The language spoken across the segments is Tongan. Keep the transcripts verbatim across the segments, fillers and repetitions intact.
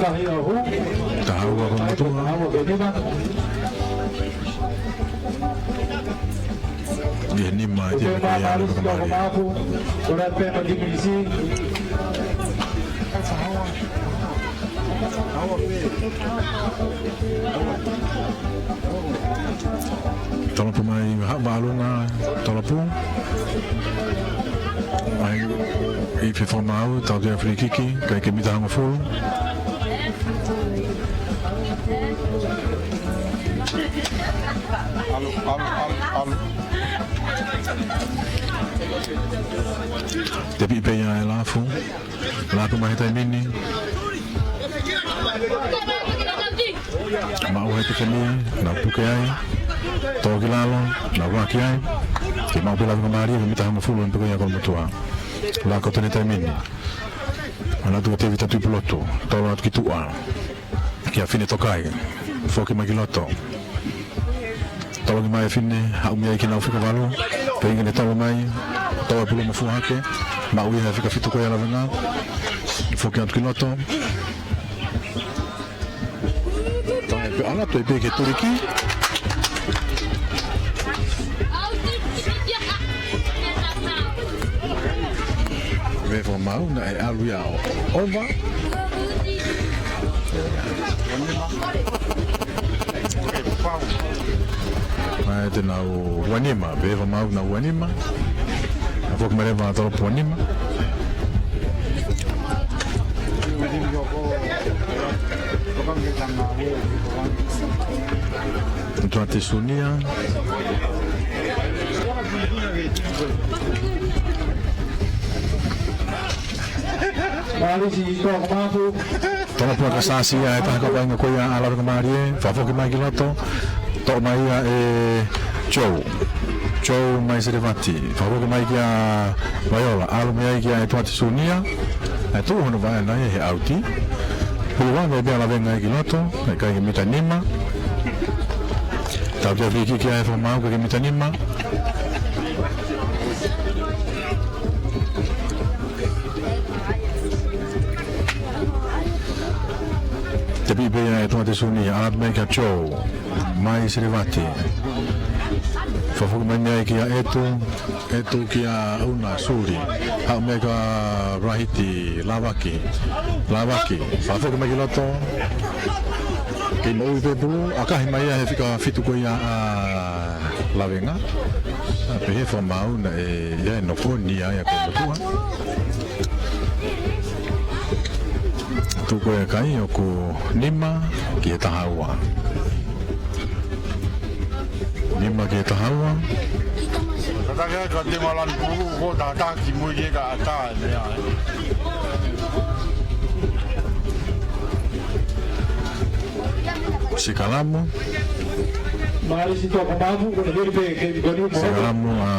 Taha ua Kolomotuʻa. ʻI he nima ʻe timi ko ia ʻa Lāvekamālie. Tolopu mai, ha-, Vaʻalunga, tolopu. ʻAi, ʻi he fakamaau, tau ki he free kick, ʻikai ke mita hongofulu. Alo, alo, alo, alo. Tepi pē ia ʻe Lafu. Lafu mai he taimi ni. Maʻu he taha ni, naʻe puke ai. Tō ki lalo, naʻe vaki ai. Ke maʻu pē Lavekamālie, ke mita hongofulu ʻeni pē ko ia Kolomotuʻa. Laku atu he taimi ni. ʻAlu atu kia Tēvita Tuʻipulotu, tolo atu ki tuʻa. Kia Fine Tokai, foki mai ki loto. Tolo ki mai Fine, haʻu mei ai ki nau fika valu, pea ʻikai ke ne tolo mai, tō e pulu mo fua hake, maʻu ia he fika fitu ko ia Lavenga, foki atu ki loto. Toe pē ʻalu atu ai pē ki he tuliki. Mei he fakamaau naʻe ʻalu ia ʻo ova. Mai te nau ua nima, mei he fakamaau naʻe ua nima. ʻA foki mai leva tolopu ua nima. Tuʻa Tisunia. Mālisi, tō mapu. Tō mapu ʻa Kasasi ʻa e taha kau vaʻinga ko ia ʻa Lavekamālie, fakafoki mai ki loto, tō mai ia ʻe Joe. Joe mai Serevati, fakafoki mai kia Vaiola, ʻalu mei ai kia ʻEtuate Sunia, ʻe tuʻu hono vaʻe nai he ʻauti. Pulu ange pē ʻa Lavenga ki loto, ʻikai ke mita nima. Tau te fiki kia e fakamaau ke mita nima. Tepi pē ia ʻEtuate Sunia, ʻalu mai kia Joe, mai Serevati. Fakafoki mai mei ai kia ʻEtu, ʻEtu kia ʻUna Suli. Haʻu mei ai kia Rahiti, Lavaki. Lavaki, fakafoki mai ki loto. Kei moʻui pē pulu, ʻakahi mai ia he fika fitu ko ia ʻa Lavenga. ʻA pehē fakamaau naʻe ʻi ai e nofo ni ia ko e motuʻa. Tuku e kai ʻoku nima ki he taha ua. Nima ki he taha ua. Tataki ai ka te malani pulu ko tataki mui ke ka ata e mea. Sikalamu. Mālisi tō mapu, ko e hiri pē ke koni mo. Sikalamu ʻa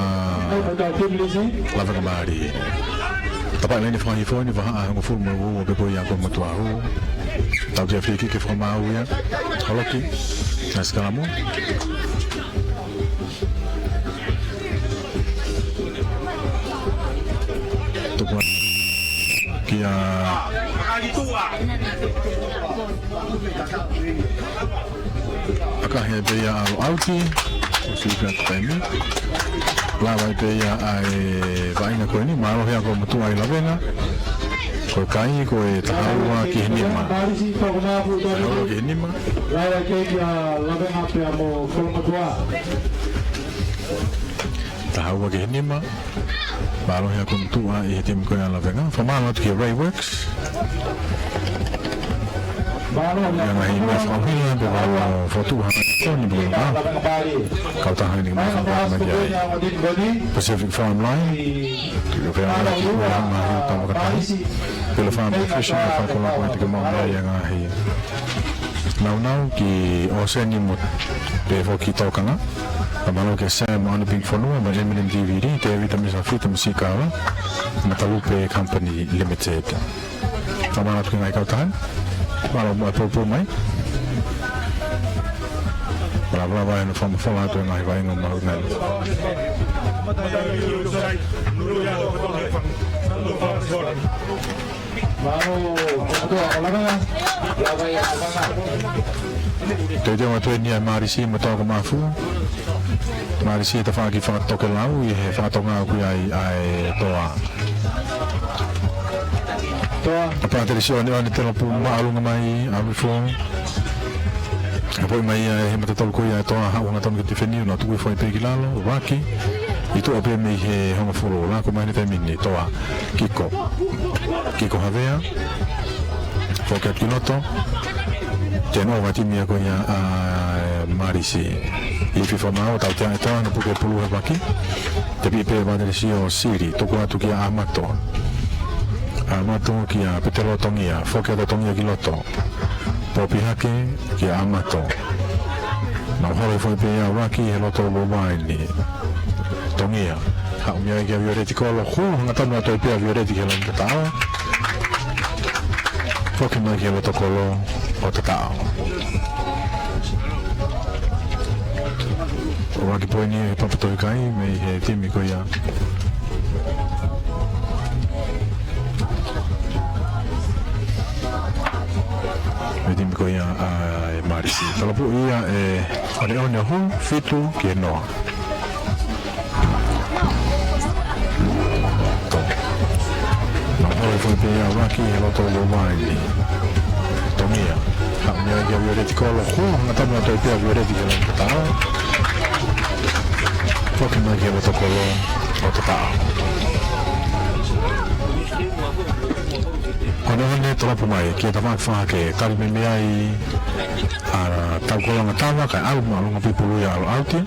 Lavekamālie. Tapaʻi laine fakahifo ni, vahaʻa hongofulu mā ua pē ko ia ko e motuʻa hū. Tau te fiki ke fakamaau ia. Holoki. Naʻe sikalamu. Tuku kia ʻAkahi pē ia ʻalu ʻauti. ʻOsi ka taimi. Lava pē ia ʻa e vaʻinga ko eni, mālohi ʻa e motuʻa ʻi Lavenga. Ko e kai, ko e taha ua ki he nima. Taha ua ki he nima. Lava pē kia Lavenga pea mo Kolomotuʻa. Taha ua ki he nima. Mālohi ʻa e motuʻa ʻi he timi ko ia ʻa Lavenga. Fakamālō atu kia Ray Works. Mālō, ʻa e ngaahi meʻa fakaʻuhinga, pea mālō fotu ha ko ni pulu na. Kautaha ni mai fakaʻuhinga mai ai. Pacific Farm Line. Ki lo fea mai ki ua ngaahi tama kakai. Pela Farm Nutrition, ʻa e fakakoloa ko e tiki mau mai ʻa e ngaahi naunau ki ʻōseni mo pē foki tokanga. Fakamālō kia Sam ʻo Aniping Fonua, mo Eminem D V D, Tēvita Misa Fita mo Sikala, mo Talupe Company Limited. Fakamālō atu ki he ngaahi kautaha. Mālō mo e poupou mai. Mālō, mālō, vai no fama fola atu e ngaahi vaʻinga mau ngai. Teuteu atu eni ʻa e Mālisi mo Toa ko Mafu. Mālisi tafaʻaki fakatokelau ʻi he fakatonga ʻoku ʻi ai ʻa e Toa. Toa. ʻA Pātelesio ʻOneʻone, telopu māʻolunga mai ʻa Luifo. ʻA poʻi mai ia he matatolu ko ia ʻa e Toa, haʻu hangatonu ki he tifeni, ʻo na tuku hifo ai pē ki lalo, vaki. ʻI tuʻa pē mei he hongofulu, lako mai he taimi ni, Toa. Kiko. Kiko Havea. Foki atu ki loto. Turnover ʻa e timi ia ko ia ʻa Mālisi. ʻI fifo mau, tautea ʻe Toa, na puke pulu he vaki. Tepiʻi pē ʻe Pātelesio Sili, tuku atu kia ʻAmato. ʻAmato kia Petelo Tongia, foki atu ʻa Tongia ki loto. Popi hake kia ʻAmato. Nau holo hifo ai pē ia ʻuluaki he loto ʻo Lovaini. Tongia. Haʻu mei ai kia Violeti Kolo. Hū hangatonu atu ai pē ʻa Violeti ki he laine tataʻo. Foki mai ki he loto kolo ʻo tataʻo. ʻUluaki poini ʻe Papatoʻi Kai mei he timi ko ia. Mei he timi ko ia ʻa e Mālisi. Talapuʻi ia ʻe ʻOneʻone ʻo hū, fitu ki he noa. Nau holo hifo ai pē ia ʻuluaki he loto ʻo Lovaini. Tongia. Haʻu mei ai kia Violeti Kolo. Hū hangatonu atu ai pē ʻa Violeti ki he laine tataʻo. Foki mai ki he loto kolo ʻo tataʻo. ʻOneʻone, talapu mai kia Tavaki Fahake, tali mai mei ai ʻa Taukolonga Tava, kae ʻalu māʻolunga pē pulu ia ʻalu ʻauti.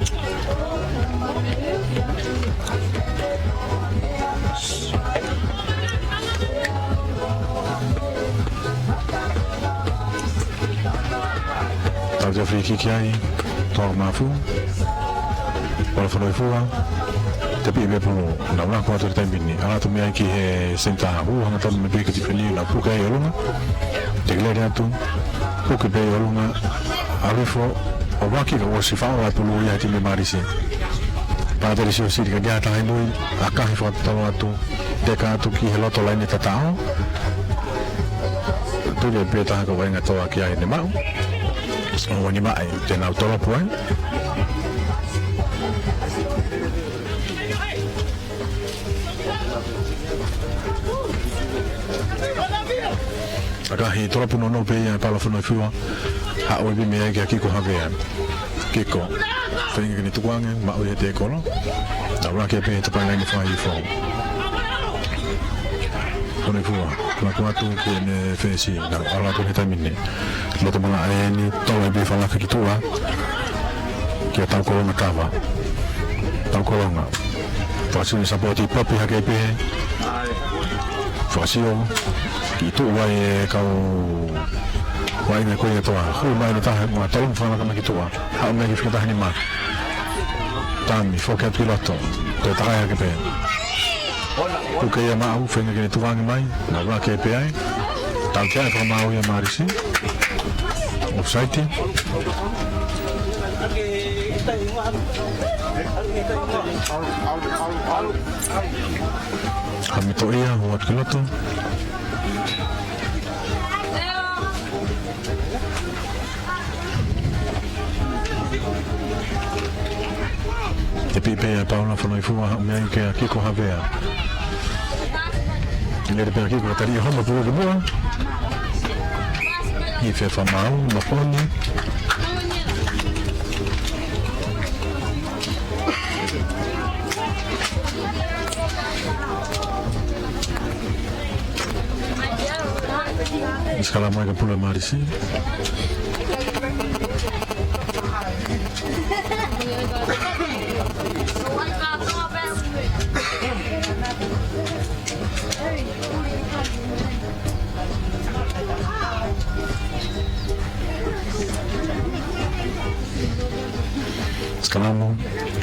Tautea free kick ai, Toa Mafu. Bola Fonoifua. Tepiʻi pē pulu, nau lako atu he taimi ni. ʻAlu atu mei ai ki he senitā, hū hangatonu mai pē ki he tifeni, nau puke ai ʻi ʻolunga. Teke lele atu, puke pē ʻi ʻolunga. ʻAlu hifo ʻo vaki ka ʻosi faʻo ʻa e pulu ia he timi Mālisi. Pātelesio Sili, ka ʻi ai ha taha ʻi mui, ʻakahi fakatotolo atu, teka atu ki he loto laine tataʻo. Tuli ai pē taha ka vainga Toa ki ai ne maʻu. ʻO ni maʻi, te nau tolopu ai. ʻAkahi, tolopu nounou pē ia ʻe Paula Fonoifua. Haʻu ai pē mei ai kia Kiko Havea. Kiko. Feinga ke ne tukuange, maʻu ia he tēkolo. Tau lake pē he tapaʻi laine fakaifo. Fonoifua. Lako atu ki heʻene fesi. Nau ʻalu atu he taimi ni. Loto malaʻe eni, tau ai pē falaka ki tuʻa. Kia Taukolonga Tava. Taukolonga. Fakasio ʻene sapoti, popi hake pē. Fakasio ki tuʻa ʻa e kau vaʻinga ko ia Toa. Hū mai ʻene taha, ʻa Tolonga fakalaka mai ki tuʻa. Haʻu mai ki he fika taha nima. Tami, foki atu ki loto. Toe takai hake pē. Puke ia maʻu, feinga ke ne tukuange mai. Nau lake pē ai. Tautea ʻe fakamaau ia Mālisi. Offside. Hamitoʻia, hū atu ki loto. Tepiʻi pē ʻe Paula Fonoifua, haʻu mei ai kia Kiko Havea. Lele pē ʻa Kiko, tali ʻe homo pulu ki muʻa. ʻI he fakamaau, maponi. Sikalamu ai ka pulu ʻa Mālisi. Sikalamu,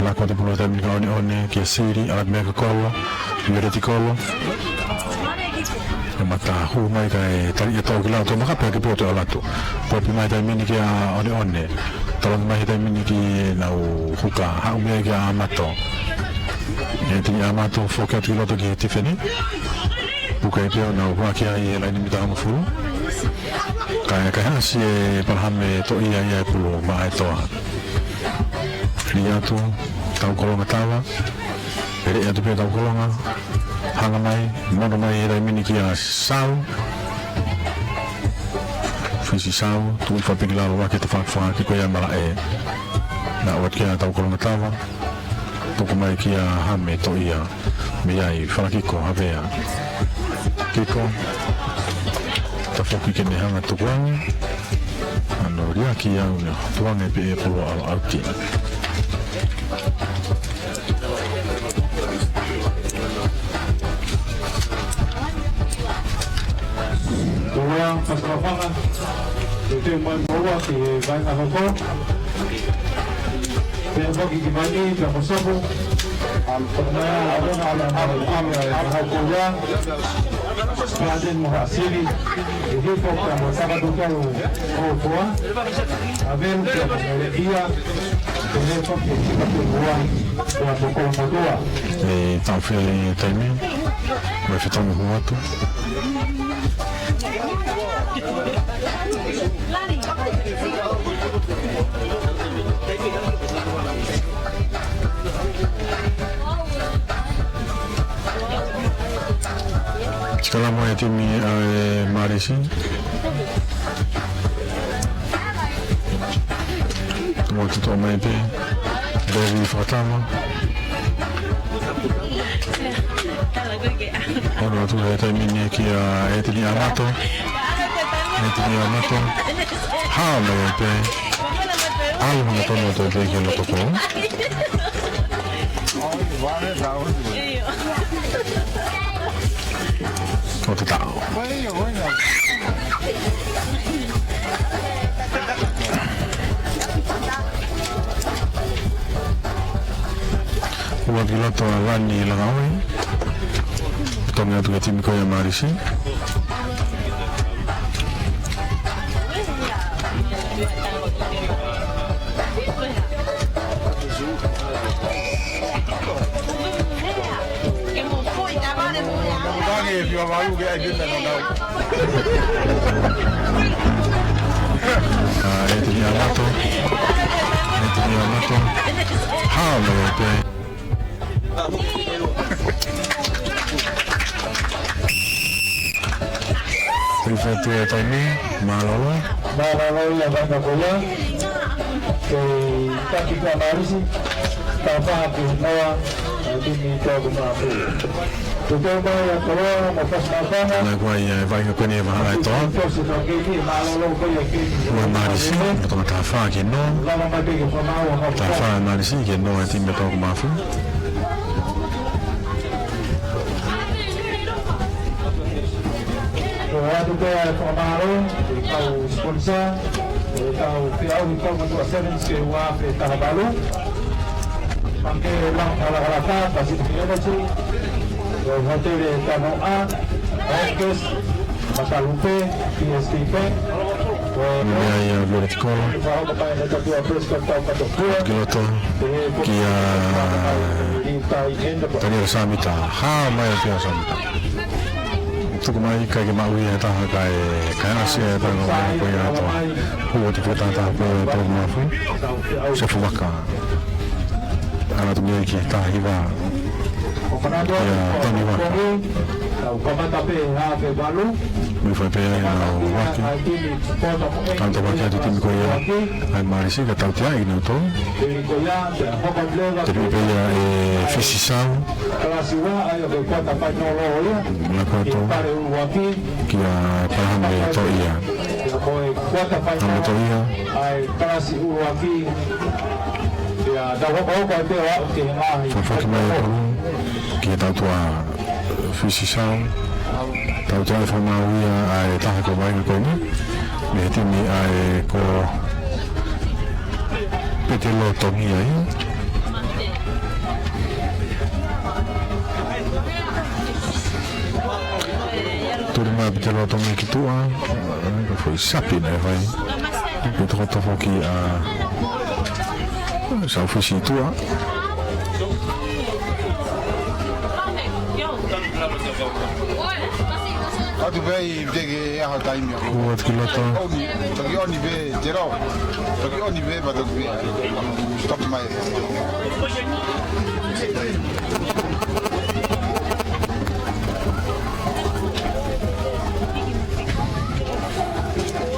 lako atu pulu he taimi ni kia ʻOneʻone, kia Sili, ʻalu atu mei ai kia Kolo, Violeti Kolo. ʻE mata hū mai kae tali ʻe Toa ki lalo, toe makape hake pē ʻo toe ʻalu atu. Popi mai taimi ni kia ʻOneʻone. Tolongi mai he taimi ni ki nau huka, haʻu mei ai kia ʻAmato. ʻE tini ʻAmato, foki atu ki loto ki he tifeni. Puke pē ʻo nau vaki ai he laine mita hongofulu. Kae, kae haʻasi ʻe Palahame Toʻia ia e pulu maʻa e toa. Lī atu, Taukolonga Tava. Pele atu pē Taukolonga. Hanga mai, mono mai he taimi ni kia Sau. Fisi Sau, tuʻu fakapiki lalo vaki e tafaʻaki fakakiko ia malaʻe. Naʻa ʻoatu kia Taukolonga Tava. Tuku mai kia Hame Toʻia. Mei ai Falakiko Havea. Kiko. Tafoki ke ne hanga tukuange. ʻAno liʻaki au ne tukuange pē ʻe pulu ʻalu ʻauti. Tuʻa, Pasifafanga, teuteu mai moua ki he vaʻinga hoko. Pea foki ki Vaini, pea ko Sopu. Am, pea ko Sopu, am, am, am, am, am, am, Paten mo Hasili, ʻe hifo pea mo Sakatukau ʻo Fua. Aven pea mo Melekia, ʻe hifo pea mo Fua, pea mo Kolomotua. ʻE tau fea e taimi, mo e fetongi hua atu. Sikala mo e timi ʻa e Malisi. Mo te toʻo mai pē. Devi Fakatama. Ono atu he taimi ni kia ʻEtini Amato. ʻEtini Amato. Hā mai pē. ʻAlu hangatonu atu pē ki loto ko. ʻO te tau. Ua ki loto ʻa Lani Langaʻoi. Tongi atu ki he timi ko ia Malisi. ʻA, ʻEtini Amato. ʻEtini Amato. Hā mai pē. Rifetu e taimi, mālōlō. Mālōlō ia vaʻinga ko ia. Kei taki kia Malisi, tafaʻaki noa, ʻa e timi Taukumāfiu. Tuku mai ʻa Koloa mo Pasifafanga. Naʻe kua ia e vaʻinga ko eni e vahaʻa e toa. Tosi ka keiki, mālōlō ko ia keiki. Ua Malisi, mo tonga tafaʻaki noa. Lava mai pē ke whamaua ka tafaʻaki Malisi ke noa e timi Taukumāfiu. Ko atu pē ʻa e fakamālō, ʻi he kau sponsor, ʻi he kau peau, ʻi he kau mātuʻa Sevens ke ua pe taha valu. Pangikē Langa Halahalaka, Pacific Energy, ko e Hōtele Tanoa, Hawkes, Matalupe, P S T Bank, ko e Mea ia Violet Kolo. Ki loto, kia Taniela Samita, hā mai pē ʻa Samita. Tuku mai, ʻikai ke maʻu ia e taha kae, kae ʻasi e taha ko ia ʻa e toa. Hū atu ki he taha ko ia ʻa Taukumāfiu. Sefu Vaka. Ala atu mei ai ki he taha hiva. Ia Tani Vaka. Mei fai pē ai ʻenau vaki. Tau vaki atu timi ko ia ʻa e Malisi ka tautea ʻi nautolu. Te pē ia ʻe Fisi Sau. Kalasi ua ai ʻo ke kuata fainolo ia. Mea kuata. Kia Palahame Toʻia. Kia mo e kuata fainolo. Palahame Toʻia. ʻA e kalasi ʻuluaki. Kia tau hokohoko ai pē ʻo aʻu ki he ngaahi. Fakafaki mai e pulu. Kia tautua Fisi Sau. Tautua e fakamāuʻi ʻa e taha ko e vaʻinga ko eni. Mei he timi ʻa e ko Pete Lotongi ai. Tuli mai Pete Lotongi ki tuʻa, ka foʻi sapi naʻe fai. Pete Lotongi ki a Sau Fisi tuʻa. Atu pē ai, te ke ʻaho taimi ako. Kuo atu ki loto. Oni, toki oni pē, te rau. Toki oni pē, pea toki pē. Stop mai.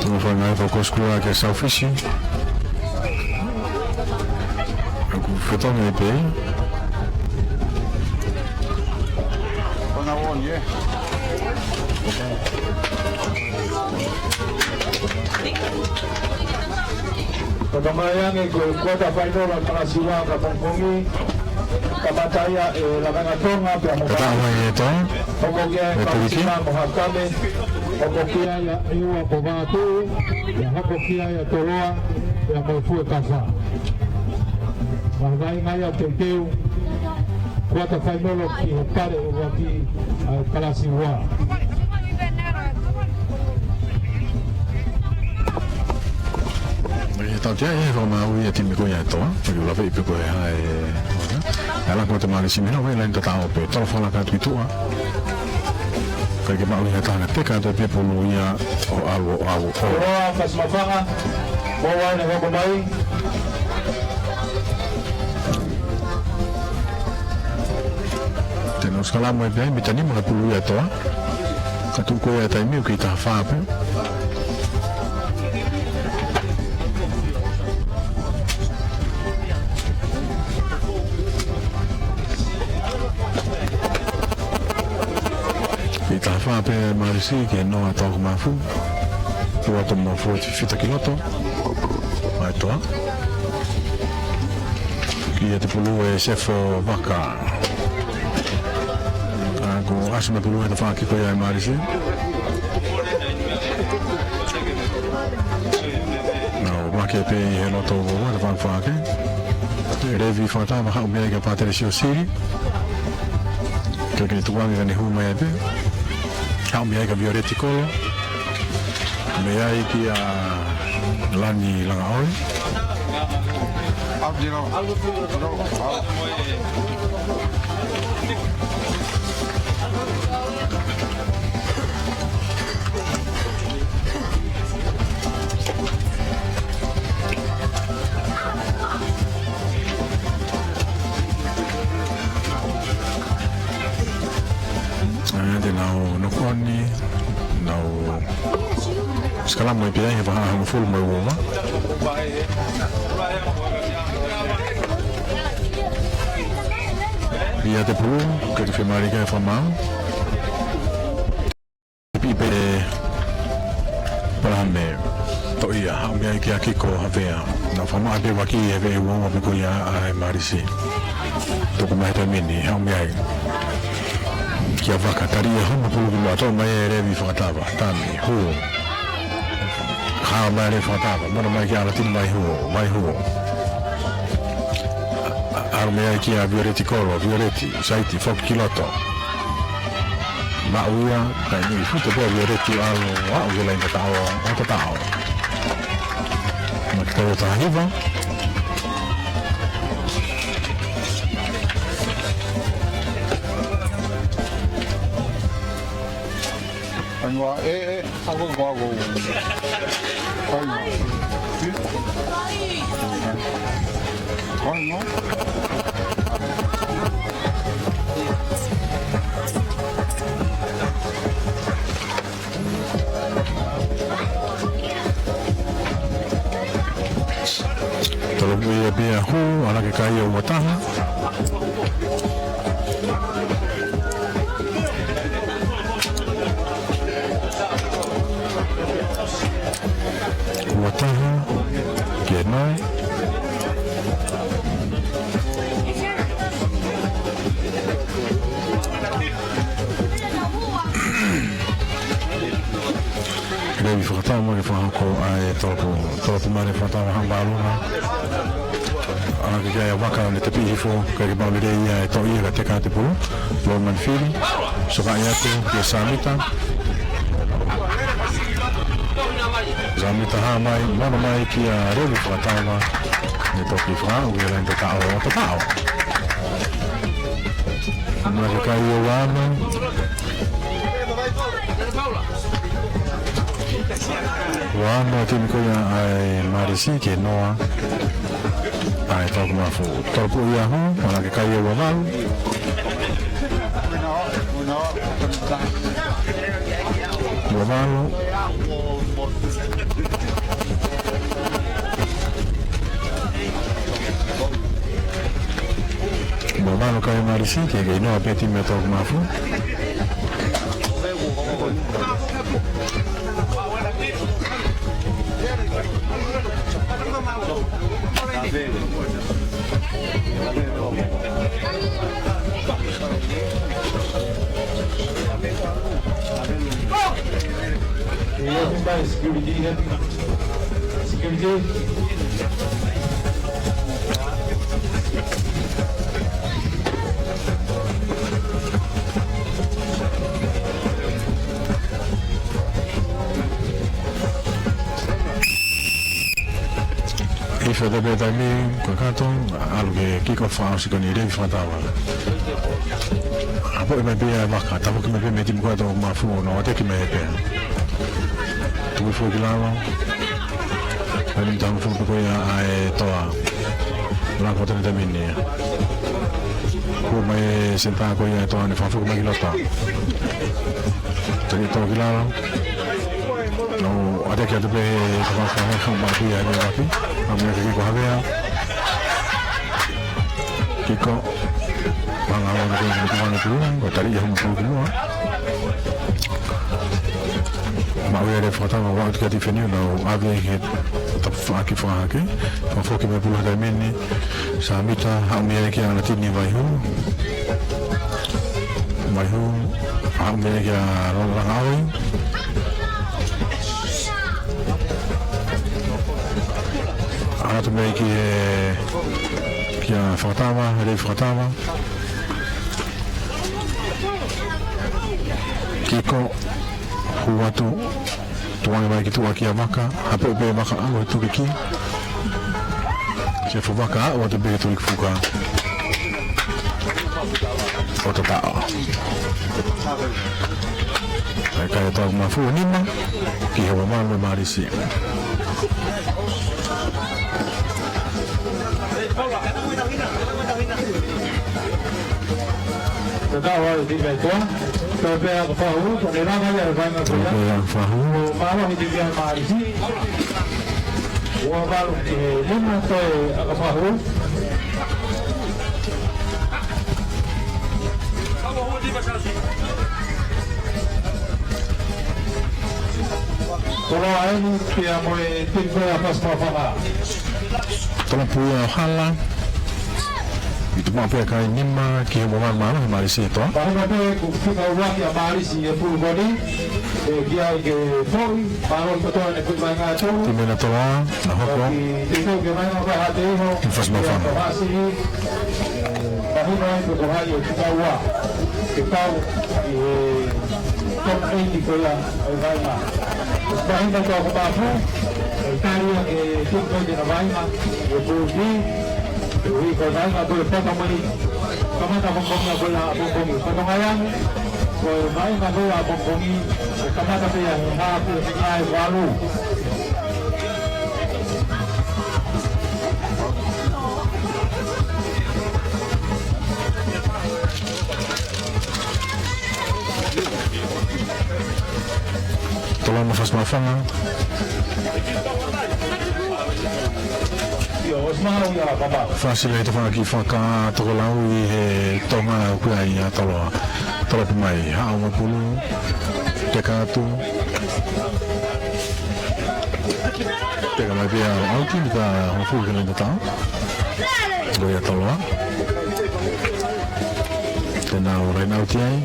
Tuʻu fanga e fakakosikula ke Saufisi. ʻOku fetongi ai pē. Ko e ʻaho ni, ē. Ko e tamaiki ange ko e quarter final ʻa e kalasi ua ka pongipongi. Kamata ia ʻe Lavengatonga pea mo Kataʻa mai e toa. Hoko ki ai e Kalasi Ua mo Hakame. Hoko ki ai ʻa ʻEua mo Vatu. Pea hoko ki ai ʻa Toloa. Pea mo Fuekafa. Vahevahe ngai ʻa Teuteu. Quarter final ki he pale ʻuluaki ʻa e Kalasi Ua. Mai he tautea e fakamaau ia timi ko ia e toa. Pea ke lave pe ko e hā e. ʻAi lā ko te mali simi na, vai laini tataʻo pē. Tolo fala ka tuitua. Kae ke maʻu ia tana teka te pē pulu ia ʻo ʻalu ʻo ʻalu ʻo. Roa, kasi mafanga. Mo wane hoko mai. Te nau sikalamu e pē, mita nima e pulu ia e toa. Ka tuku ia taimi ʻoku kei taha fā pē. Kei taha fā pē Marisi ki he noa Toakumafu. Ua Toakumafu ʻo fita ki loto. ʻAi toa. Ki he tupulu e Sefo Vaka. ʻA ko ʻasi mai pulu e tafaʻaki ko ia e Marisi. Nau vake pē ʻi he loto ua e tafaʻaki. Levi Fakatava haʻu mei ai kia Pātelesio Sili. Ke ke tukuange ka ne hū mai ai pē. Haʻu mei ai kia Violeti Kolo. Mei ai kia Lani Langaʻoi. ʻA, te nau nokoni, nau sikalamu ai pē ia he vahaʻa hongofulu mo e ua. Ia te pulu, ke te fiemālie ki he fakamaau. Pipe Palame, toʻo ia, haʻu mei ai kia Kiko Havea. Nau fakamaʻa pē ʻuluaki he veʻe ua ua pē ko ia ʻa e Marisi. Tuku mai he taimi ni, haʻu mei ai. Kia Vaka, tali ia homo pulu ki muʻa, toʻo mai e Levi Fakatava. Tami, hū. Haʻu mai Levi Fakatava, mona mai kia Alatini, mai hū, mai hū. ʻAlu mei ai kia Violeti Kolo, Violeti, saiti, foki ki loto. Maʻu ia, kae nui fute pē Violeti ʻo ʻalu, ʻo aʻu ki he laini tataʻo, ʻo tataʻo. Maki tau taha hiva. Anua, e, e. Ako ko ako. Kai no. Kai no. Tolopia pea hū, ala ke kai ʻo ua taha. Ua taha, ke nai. Levi Fakatava ke fakahoko ʻa e tolopu, tolopu male Fakatava hamba aluna. ʻAlu ki ai ʻa Vaka ne tepi hifo, ke ke maʻu lelei ia e toʻo ia ka teka te pulu. Loman Fili, sokaʻi atu, kia Samita. Samita hā mai, mano mai kia Levi Fakatava. Ne toki fakaaʻu ki he laini tataʻo, tataʻo. Maka kai ʻo ua ana. Ua noa timi ko ia ʻa e Marisi ke noa ʻa e Toa Kumafu. Tolopoi ia hu, mana ke kai e ua valu. Ua valu. Ua valu kai Marisi, ke kei noa pē timi ʻa e Toa Kumafu. Security, security. ʻI he fētā pē taimi, ko e kato, ʻalu ke kick off ʻa e sikoni lei fakatava. ʻApoʻi mai pē ia ʻa e vaka, tafoki mai pē mei he timi ko ia ʻa e Toa Kumafu, ʻo nau ʻateki mai pē. Tuku foki ki lalo. Mai ni tamu foki ko ia ʻa e Toa. Lako tene taimi ni. Ko mai senitā ko ia ʻa e Toa ni fakafoki mai ki loto. Tali Toa ki lalo. Nau ʻateki atu pē he kafanga fanga hau maki ʻa e maki. Maki ʻa e kick off ʻa Havea. Kick off. Manga ʻa e maki ʻa e maki ʻa e maki. Ko tali ia hau maki ki muʻa. Maʻu ia lei fakatava ʻo ʻatu kia Tifeni, nau ʻave he tafaʻaki fakahake. Fakafoki mai pulu ha taimi ni. Sāmita, haʻu mei ai kia Latini Vaihu. Vaihu, haʻu mei ai kia Langaʻoi. ʻAlu atu mei ai ki he, kia fakatava, lei fakatava. Kick off, hū atu, tuʻu ange mai ki tuʻa kia Vaka, hapoʻi pē Vaka ʻalu he tuki ki. Sefo Vaka ʻalu atu pē ki tuki fuka. ʻO tataʻo. ʻA e kai ʻa e Toa Kumafu nima, ki he ua valu ʻa e Marisi. Tataʻo ʻa e timi ʻa e Toa. Toe pē ʻa e fahu, ko e lava ia ʻa e vainga ko ia. Toe pē ʻa e fahu. ʻO mālohi timi ʻa e Marisi. Ua valu ki he nima, toe ʻa e fahu. Tolo ʻeni, pea mo e timi ko ia ʻa Fasi Maʻufanga. Tolopoi ia ʻo hala. ʻI tuʻa pē kai nima ki he ua valu, mālohi ʻa e Marisi ʻi he Toa. Mahino pē kuo fika ua ki ʻa Marisi ʻi he pulu ko eni. ʻE, ki ai ke foʻi, mālohi kotoa ʻene kui mai ngā tolu. Timi ʻa Toloa, na hoko. Ki te tau ke mai ngā kai hate iho. Ki Fasi Maʻufanga. Ki Fasi. Mahino ai pe ko hai ʻe fika ua ke tau ʻi he top eight ko ia ʻo e vainga. Mahino ko Kumafu, ʻe tali ia ke top eight ʻo e vainga, ʻi he pulu B, ʻi he ko e vainga ko e pata mai, kamata pongipongi ko ia pongipongi. Pata mai ange, ko e vainga ko ia pongipongi, ʻe kamata pē ia he haafe ʻe valu. Toloa mo Fasi Maʻufanga. Fasi lei tafanga ki faka tokolaui he Tonga ʻoku ʻi ai ʻa Toloa. Toloa pē mai, haʻu mo e pulu. Teka atu. Teka mai pē ʻa e ʻauti, mita hongofulu ke lele tau. Ko ia Toloa. Te nau line out ai.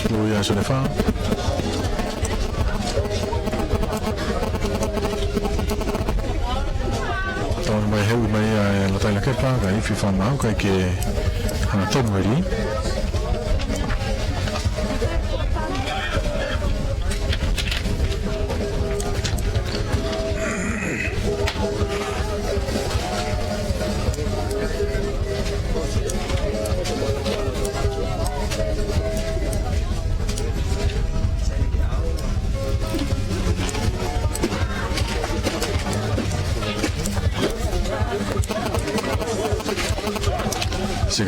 Ko ia Sonefa. Tau mai he ui mai ʻa e Lataila Kepa, ka ifi fāmau, ka ʻikai ke hanga tonu ʻe lī.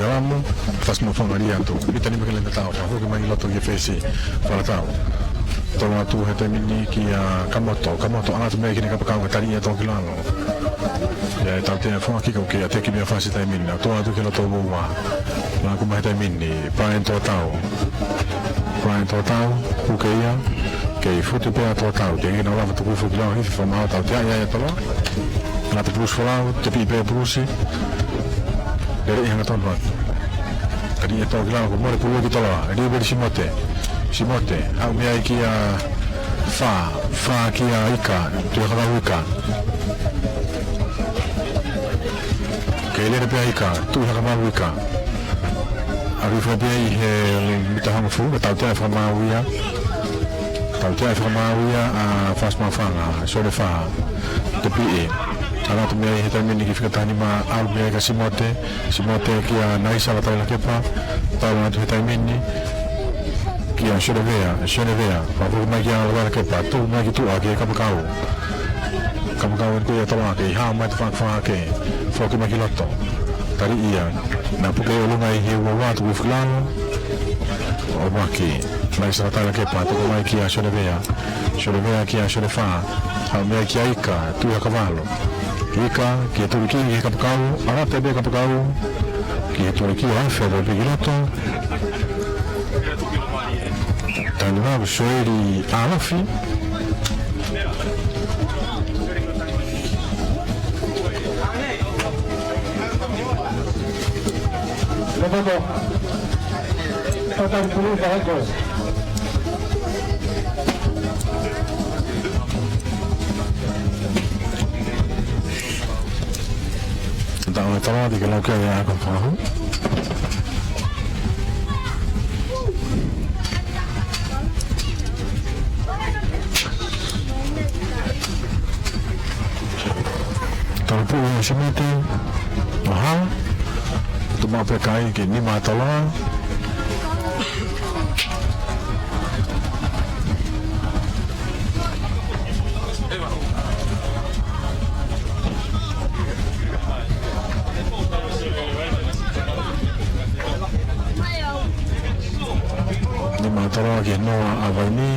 Lamu, Fasi Mafanga ʻalu atu. Mita nima ki he laine tatau, fakafoki mai ki loto ki he fesi. Falatau. Tolo atu he taimi ni kia Kamoto. Kamoto ʻalu atu mei ai ki he kapakau ka taliʻi ʻe Tokilalo. ʻIo, ʻe tautea e foaki ka ʻoku kei ʻateki meia Fasi he taimi ni. Tolo atu ki loto ua. Laku mai he taimi ni. Brian Totau. Brian Totau, puke ia. Kei futu pē ʻa Totau. Kei kina lava tuku fuki lau hifi fama tautea ia e tolo. Ngata Pulusi Folau, tepiʻi pē Pulusi. Lele ʻi Hangatonu atu. Taliʻi ʻe Tokilalo ko e mole pulu ki tolo. Lele pē Simote. Simote, aʻu mei ai kia Fā. Fā kia Ika. Tuʻi Hakavalu Ika. Kei lele pē Ika. Tuʻi Hakavalu Ika. ʻAlu hifo pē ʻi he mita hongofulu, ka tautea ʻe Fakamaau ia. Tautea ʻe Fakamaau ia, ʻa Fasi Mafanga, Sione Fā. Tepiʻi. ʻAlu atu mei ai he taimi ni ki he fika taha nima, ʻalu mei ai kia Simote. Simote kia Naisa Latai Lakepa. Tolo atu he taimi ni. Kia Sione Vea, Sione Vea. Fakafoki mai kia Latai Lakepa. Tuku mai ki tuʻa ki he kapakau. Kapakau eni ko ia tolo ake, ʻi hao mai te fakafā ke foki mai ki loto. Taliʻi ia, naʻe puke ʻi ʻolunga ʻi he ua ua tuku fuki lalo. ʻOmai kia Naisa Latai Lakepa, tuku mai kia Sione Vea. Sione Vea kia Sione Fā. Aʻu mei ai kia Ika, Tuʻi Hakavalu. Ika, ki he tuliki ki he kapakau, ʻalu atu pē kapakau. Ki he tuliki ʻo afe pē ki loto. Tanu lau Soeli ʻAlofi. Lepoto. Tata pulu ka heko. Tau e tala di ke lau ke ia ko fahu. Tala pulu ʻa Simote. Aha. Tuʻu maʻu pē kai ke nima tala. Nima tala ki he noa ʻa Vaini.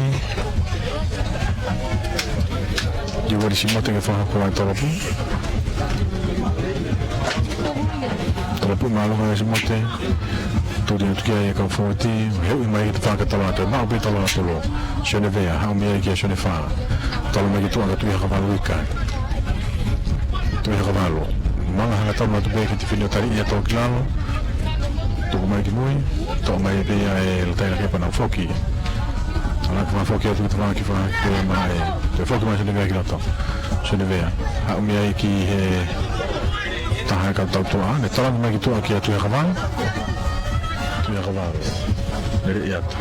Io, Ueli Simote ke fakahoko ai tolo pulu. Tolo pulu mālō ʻa Simote. Tuli atu ki ai e kau fōueti, he ui mai ki te faka tolo atu, maʻu pē tolo atu lo. Sione Vea, aʻu mei ai kia Sione Fā. Tolo mai ki tuʻa kia Tuʻi Hakavalu Ika. Tuʻi Hakavalu. Manga Hangatonu atu pē ki he tifeni ʻo taliʻi ʻe Tokilalo. Tuku mai ki mui, toʻo mai pē ia ʻe Latai Lakepa, nau foki. Ala ka foki atu ki te faka ki faka ki te maʻe. Toe foki mai Sione Vea ki loto. Sione Vea. Aʻu mei ai ki he taha e kau tautuʻa, ne tala mai ki tuʻa kia Tuʻi Hakavalu. Tuʻi Hakavalu. Lele ia atu.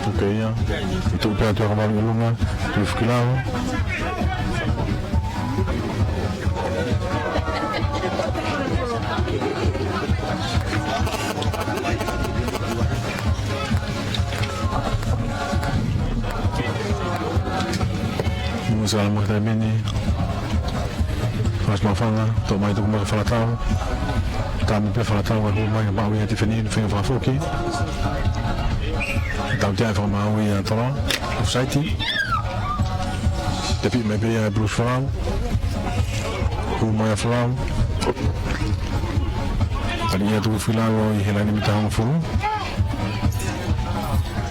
Puke ia. ʻI tuʻu pē ʻa Tuʻi Hakavalu ʻi ʻolunga. Tuʻi fuki lalo. Musa ala mo he taimi ni. Fasi Mafanga, toʻo mai tuku mai kia Falatau. Tami pē Falatau, ʻa hū mai, maʻu ia tifeni, fenga fakafoki. Tautea ʻe Fakamaau ia tolo. Offside. Tepiʻi mai pē ia ʻe Bruce Folau. Hū mai ʻa Folau. Taliʻi ia tuku fuki lalo ʻi he laine mita hongofulu.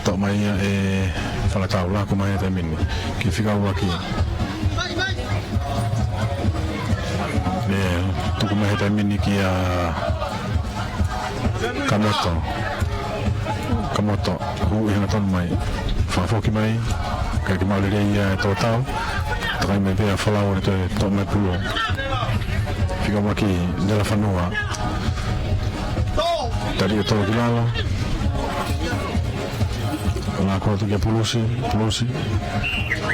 Toʻo mai ia ʻe Falatau, laku mai he taimi ni. Ki he fika ʻuluaki. ʻIo, tuku mai he taimi ni kia Kamoto. Kamoto, hū ʻi hangatonu mai. Fakafoki mai, ka ke maʻu lelei ia ʻe Totau. Takai mai pē ʻa Folau ʻo ne toe toʻo mai pulu. Fika ʻuluaki, Nela Fanua. Taliʻi ʻe Tokilalo. Laku atu kia Pulusi, Pulusi.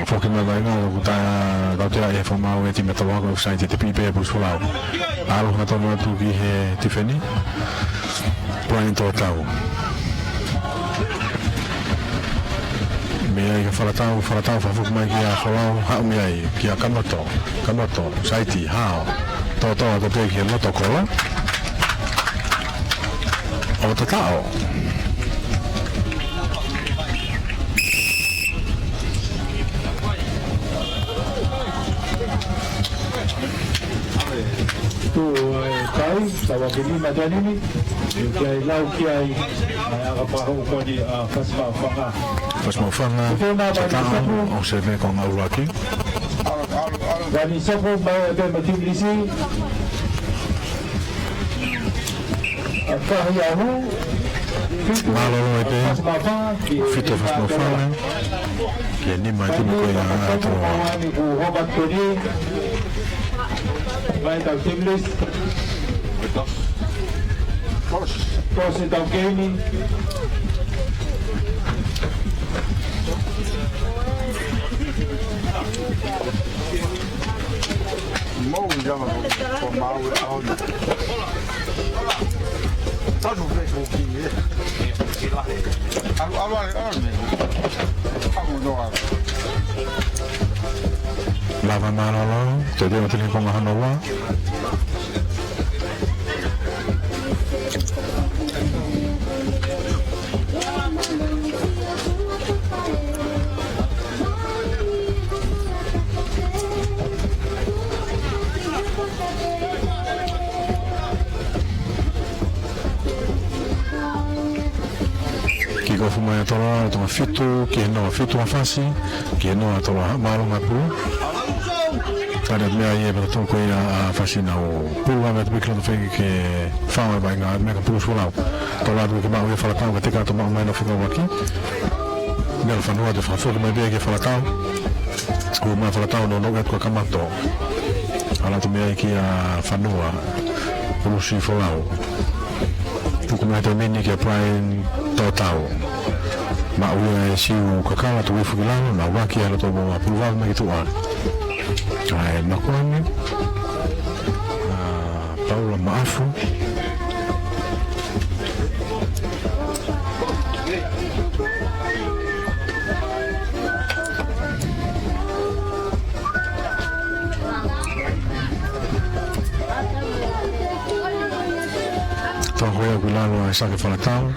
Foki mai vainga, ʻoku tau tautea ʻe Fakamaau e timi tolo ako offside, tepiʻi pē Pulusi Folau. ʻAlu hangatonu atu ki he tifeni. Brian Totau. Mei ai kia Falatau, Falatau fakafoki mai kia Folau, aʻu mei ai kia Kamoto, Kamoto, saiti, hao. Totau atu pē ki he loto kolo. ʻo Tataʻo. Tuʻu e kai, taua ki nima tēnini, ʻe ʻikai lau ki ai, ʻa e ʻakapulu ko eni ʻa Fasimaʻufanga. Fasimaʻufanga, Tataʻo, ʻoku seve ko e ngāue ʻuluaki. Vani Sopu, mai ʻa e pē ma Timilisi. ʻA e kahi ahu. Mālōlō e pē. Fitu Fasimaʻufanga. Ki he nima e timi ko ia ʻa Toloa. Mai tau Timilisi. Tosi tau keini. Mau jama ko mau e aho ni. Tanu pe ko ki e. Alu, alu, alu, alu, ne. Alu, no, alu. Lava mālōlō, te te o te konga hono ua. Kick off mai ʻa Toloa, ʻo Tonga fitu, ki he noa fitu ʻa Fasi, ki he noa ʻa Toloa, mālō ngā pulu. Tare meʻa ia pata tō ko ia ʻa Fasi nau pulu ʻa meʻa tupe kilo tō fengi ke fao e vaʻinga meʻa ka pulu Folau. Toloa tupe ke maʻu ia Falatau ka teka to maʻu mai no fika waki. Melo fanua te fakafoki mai pē ki Falatau. Ko mai Falatau no no ʻe kua kamato. Ala tu meʻa ki ʻa fanua. Pulusi Folau. Tuku mai te mini ki ʻa Brian Totau. Maʻu ia e siu kakala tu ifu ki lalo, na waki ala to mo a pulu vave mai ki tuʻa. Kae makoani. ʻA Paula Maʻafu. Tau ko ia ki lalo ʻa Sake Falatau.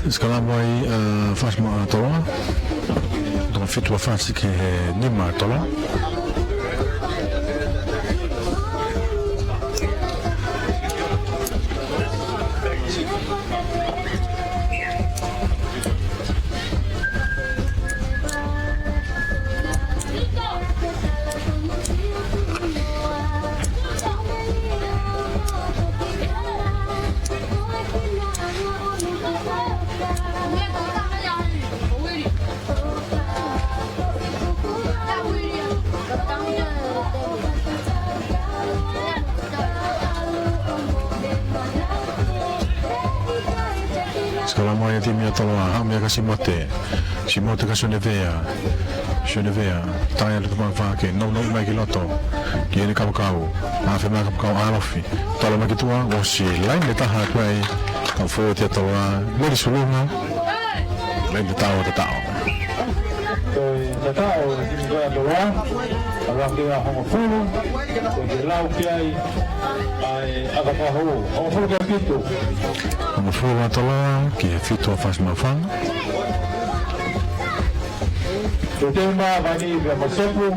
Sikalamu ai, ʻa, Fasi maʻa Toloa. Tonga fitu ʻa Fasi ki he nima ʻa Toloa. Sikalamu ai e timi ʻa Toloa, haʻu meʻa kia Simote. Simote kia Sonevea. Sonevea, tae atu ki he pangafake, nounou mai ki loto. Ki heʻene kapakau, afe mai kapakau ʻalofi. Tala mai ki tuʻa, ʻosi laine ʻe taha atu ai. Ka fō te Toloa, Meli Sulunga. Laine ʻe taha ʻo Tataʻo. Ko e Tataʻo, timi ko ia Toloa. Ala ki ʻa hongofulu. Ko e lau ki ai. ʻA e ʻakapulu. Hongofulu ki he fitu. Hongofulu ʻa Toloa, ki he fitu ʻa Fasi Maʻufanga. Ko e temi ʻa Vani pea mo Sopu,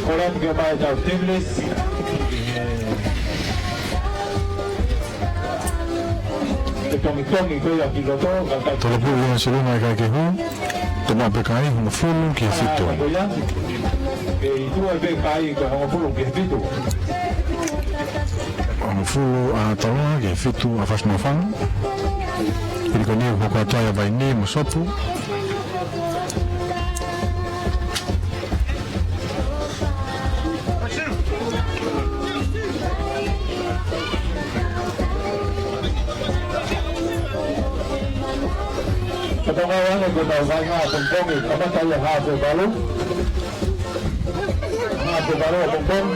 ko e lau ki ʻa mai tau Timilisi. Ko e tongitongi ko ia ki loto, ka ka Tolopulu ia Sulunga ʻikai ke hū. Toma pe kai, hongofulu ki he fitu. Ko ia. Ke ʻi tuʻa pe kai, ko e hongofulu ki he fitu. Hongofulu ʻa Toloa ki he fitu ʻa Fasi Maʻufanga. Pili ko eni hoko atu ai ʻa Vani mo Sopu. Ka tau ngāue ange ko e tau vaʻinga pongipongi, kamata ia hafe valu. Hafe valu pongipongi.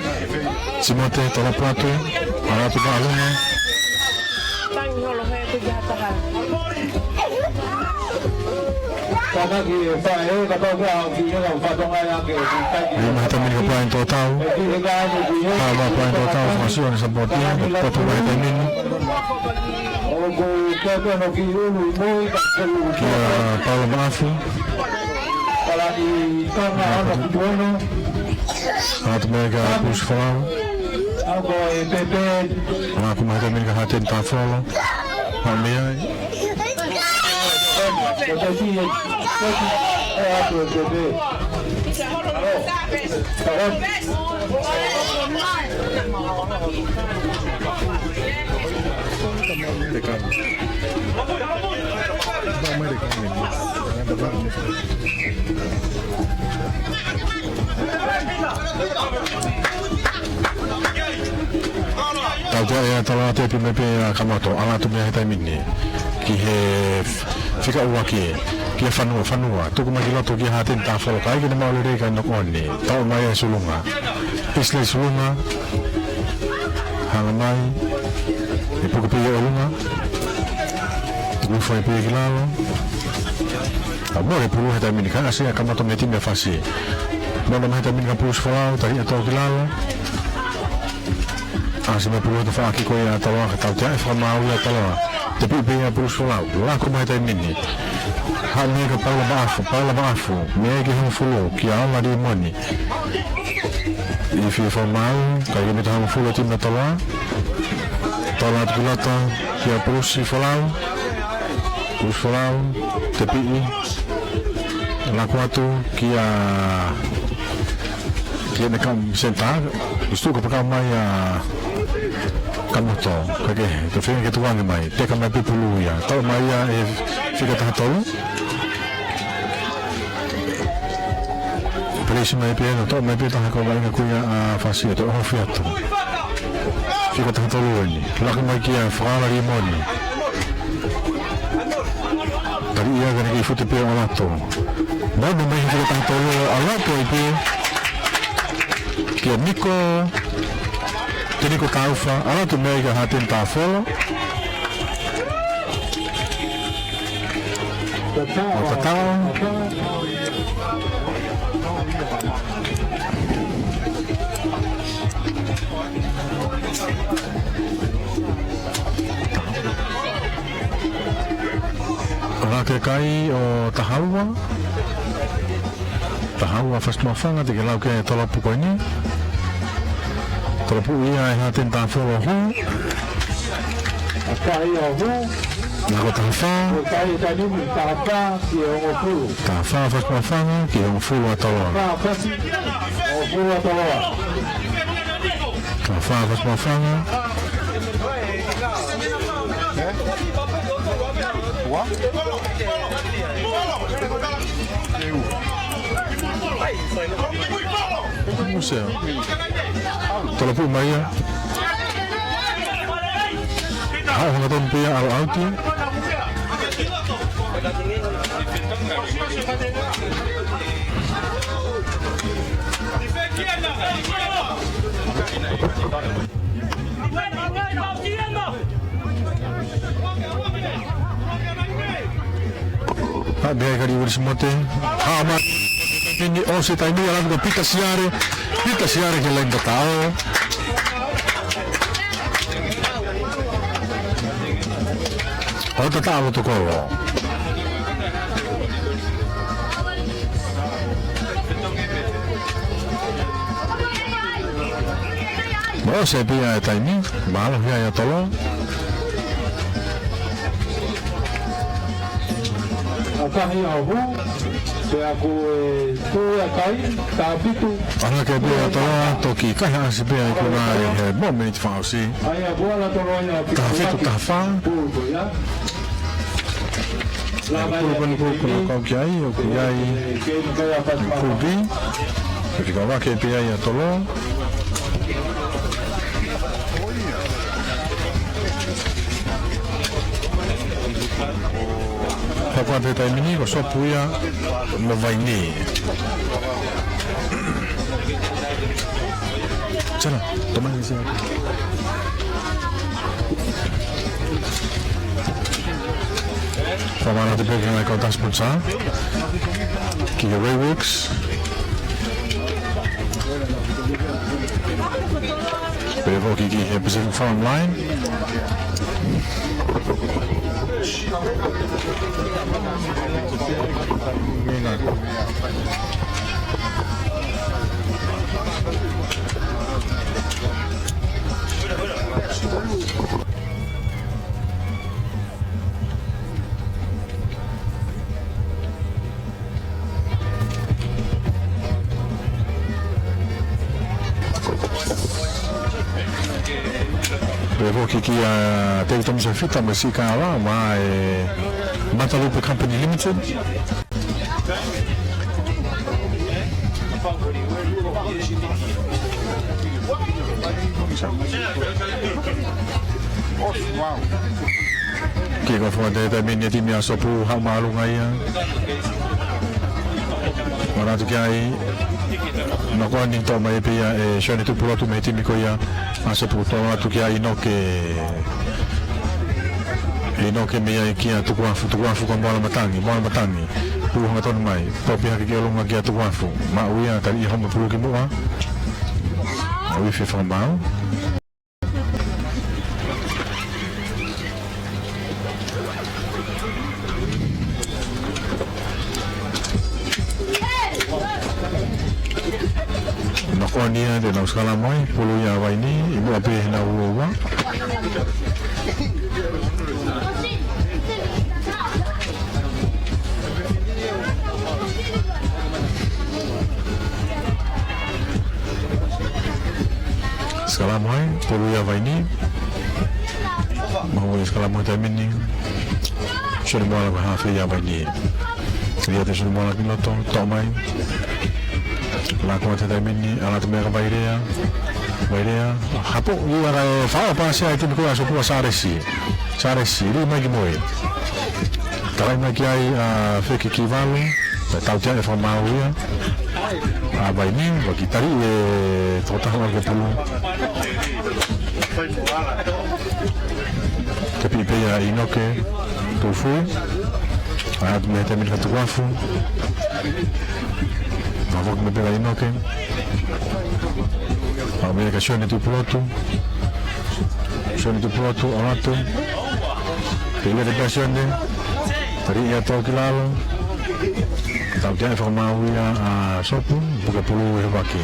Simote, tolopu atu, ala atu ki ʻolunga. Tangi holo he tu jaha taha. Tānaki e faʻē, kapau ko e ʻaho ki he lau fatongia ke ki kai ki. Lima he taimi ni ko Brian Tōtau. E ki he kai ki he. Pau mai Brian Tōtau, fakasio ni sapoti, potu mai he taimi ni. ʻOku ke kono ki ulu i moi, ka ke ulu. Kia Paula Maʻafu. Palani tanga ana ki tuono. Atu mai kia Bruce Folau. Ako e pepe. Laku mai he taimi ni kia Hateni Tāfolo. Pau mai ai. Tautea ʻa Toloa, tepi mai pē ʻa Kamoto, ʻalu atu mei he taimi ni ki he fika ua ki, ki he fanua, fanua, tuku mai ki loto kia Hateni Tāfolo, ka ʻikai ke ne maʻu lelei ka nokoni, tau mai ʻa Sulunga. Isley Sulunga, hanga mai, ʻe puke pē ʻi ʻolunga, tuku fai pē ki lalo. ʻA mole pulu he taimi ni ka ʻasi ʻa Kamoto mei he timi ʻa Fasi. Mono mai he taimi ni kia Bruce Folau, tali ʻe tō ki lalo. ʻAsi mai pulu he tafaʻaki ko ia ʻa Toloa ka tautea e fakamaau ia ʻa Toloa. Tepi pē ia Bruce Folau. Laku mai he taimi ni. Haʻu mai kia Paula Maʻafu, Paula Maʻafu. Mei ai ki he hongofulu, kia Ola Limoni. ʻI fie fakamaau, ka ʻi he mita hongofulu timi ʻa Toloa. Toloa atu ki loto, kia Bruce Folau. Bruce Folau, tepiʻi. Laku atu kia, kia ne kam senta, usu ka paka mai ʻa Kamoto. Kake, te fenga ke tuange mai, teka mai pē pulu ia. Tau mai ia ʻe fika taha tolu. Pelesi mai pē, na tau mai pē taha ko mai ka kuia ʻa Fasi ʻe te ofi atu. Fika taha tolu eni. Laku mai kia Fakaola Limoni. Tali ia ka ne kei fute pē ʻa Lato. Mono mai he fika taha tolu ʻa Lato ai pē. Kia Niko. Kia Niko Taufa. ʻAlu atu mei ai kia Hateni Tāfolo. Tatao. Tatao. Ko e kakai ʻo Tahaua. Tahaua Fasi Mafanga, te ke lau ki he tolopu ko eni. Tolopu ia ʻe Hateni Tāfolo hū. Hataʻi ʻo hū. Na ko taha fā. Ko tahi tani mi taha fā ki he hongofulu. Taha fā Fasi Mafanga ki he hongofulu ʻa Toloa. Fā Fasi, hongofulu ʻa Toloa. Taha fā Fasi Mafanga. Ua? Museo. Tolopu mai ia. Haʻu hangatonu pē ia ʻalu ʻauti. Haʻu mei ai Kali Uelisimote. Haʻu mai. Taimi ni ʻosi taimi ʻalu atu ko Pita Siale. Pita Siale ki he laine tataʻo. ʻO tataʻo ʻa Lotokolo. Mou ʻosi pē ia e taimi, mālohi ai ʻa Toloa. ʻA tahi ʻa hū, pea ko e tū ʻa kai, tā fitu. ʻAlu hake pē ʻa Toloa, toki kaihaʻasi pē ʻa e ikuna ʻi he momeniti fakaʻosi. ʻAi ʻa Buala Toloa ia. Taha fitu, taha fā. Pulu ko ia. Pulu ko eni ko e kau ki ai, ʻoku ʻi ai. Kupi. Ko e fika ua ke pē ai ʻa Toloa. Pea ko e taimi ni ko Sopu ia mo Vaini. Sana, toma ni sana. Fakamālō atu pē ki he ngaahi kau sponsor. Ki he Rayworks. Pea foki ki he Pacific Farmline. Pea foki kia Tevita Musafita mo e Sikawa, maʻa e Matalupe Company Limited. Ke ka fua te te mini timi ʻa Sopu haʻu māʻolunga ia. Manatu ki ai, naʻa ko eni toʻo mai pē ia ʻe Sione Tupulotu mei he timi ko ia ʻa Sopu, toʻo atu kia ʻInoke. ʻInoke mei ai kia Tukuafu, Tukuafu kia Moala Matangi, Moala Matangi. Pulu hangatonu mai, popi hake ki ʻolunga kia Tukuafu. Maʻu ia, tali ʻi homo pulu ki muʻa. Uifi fakamaau. Naʻa ko eni ia te nau sikalamu ai, pulu ia ʻa Vaini, ʻi muʻa pē he nau ua ua. Sikalamu ai, pulu ia ʻa Vaini. Maʻu e sikalamu he taimi ni. Sione Moala ko e hafe ia ʻa Vaini. Ia te Sione Moala ki loto, toʻo mai. Lako atu he taimi ni, ʻalu atu mei ai kia Vailea. Vailea, hapo, ia kae fai pasi ai timi ko ia ʻa Sopu ʻa Sālesi. Sālesi, lī mai ki muʻa. Talai mai ki ai ʻa Feki Kivalu, pea tautea e fakamaau ia ʻa Vaini, ʻoku tali e tokotaha ʻo e pulu. Tepi pē ia ʻa ʻInoke Tufui, ʻalu atu mei he taimi ni kia Tukuafu. Mavoki mai pē ʻa ʻInoke. Maʻu mei ai kia Sione Tupulotu. Sione Tupulotu, ʻalu atu. Pea ʻikai te pea Sione. Tali ia toki lalo. Tautea e fakamaau ia ʻa Sopu, puke pulu he vaki.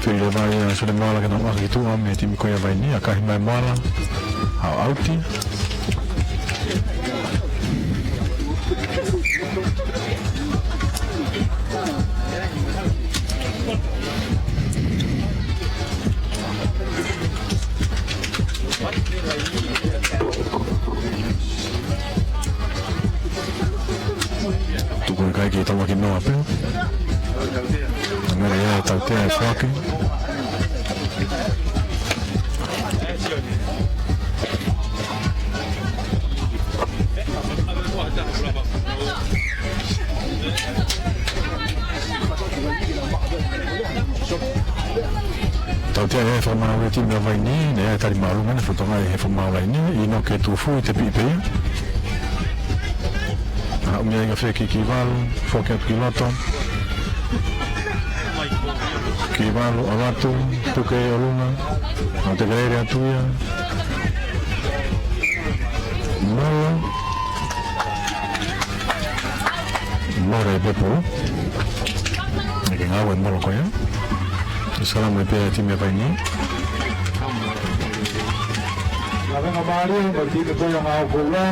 Fili leva ia Sione Moala ke nau ʻaki ki tuʻa mei he timi ko ia ʻa Vaini, ʻakahi mai Moala, ʻa ʻauti. Tuku e kai ki tama ki noa pē. Mele ia tautea e foaki. Tautea e fakamaau e timi ʻa Vaini, ne ʻai tali māʻolunga ne fotonga e fakamaau Vaini, ʻInoke Tufui tepi pē ia. Haʻu mei ai kia Feki Kivalu, foki atu ki loto. Kivalu, ʻalu atu, puke ʻolunga. Nau tekelele atu ia. Molo. Molo e pepo. ʻIkai ngāue molo ko ia. Sikalamu ai pē ʻa e timi ʻa Vaini. Lavengamālie mo e timi ko ia ʻa Ngāue Koula.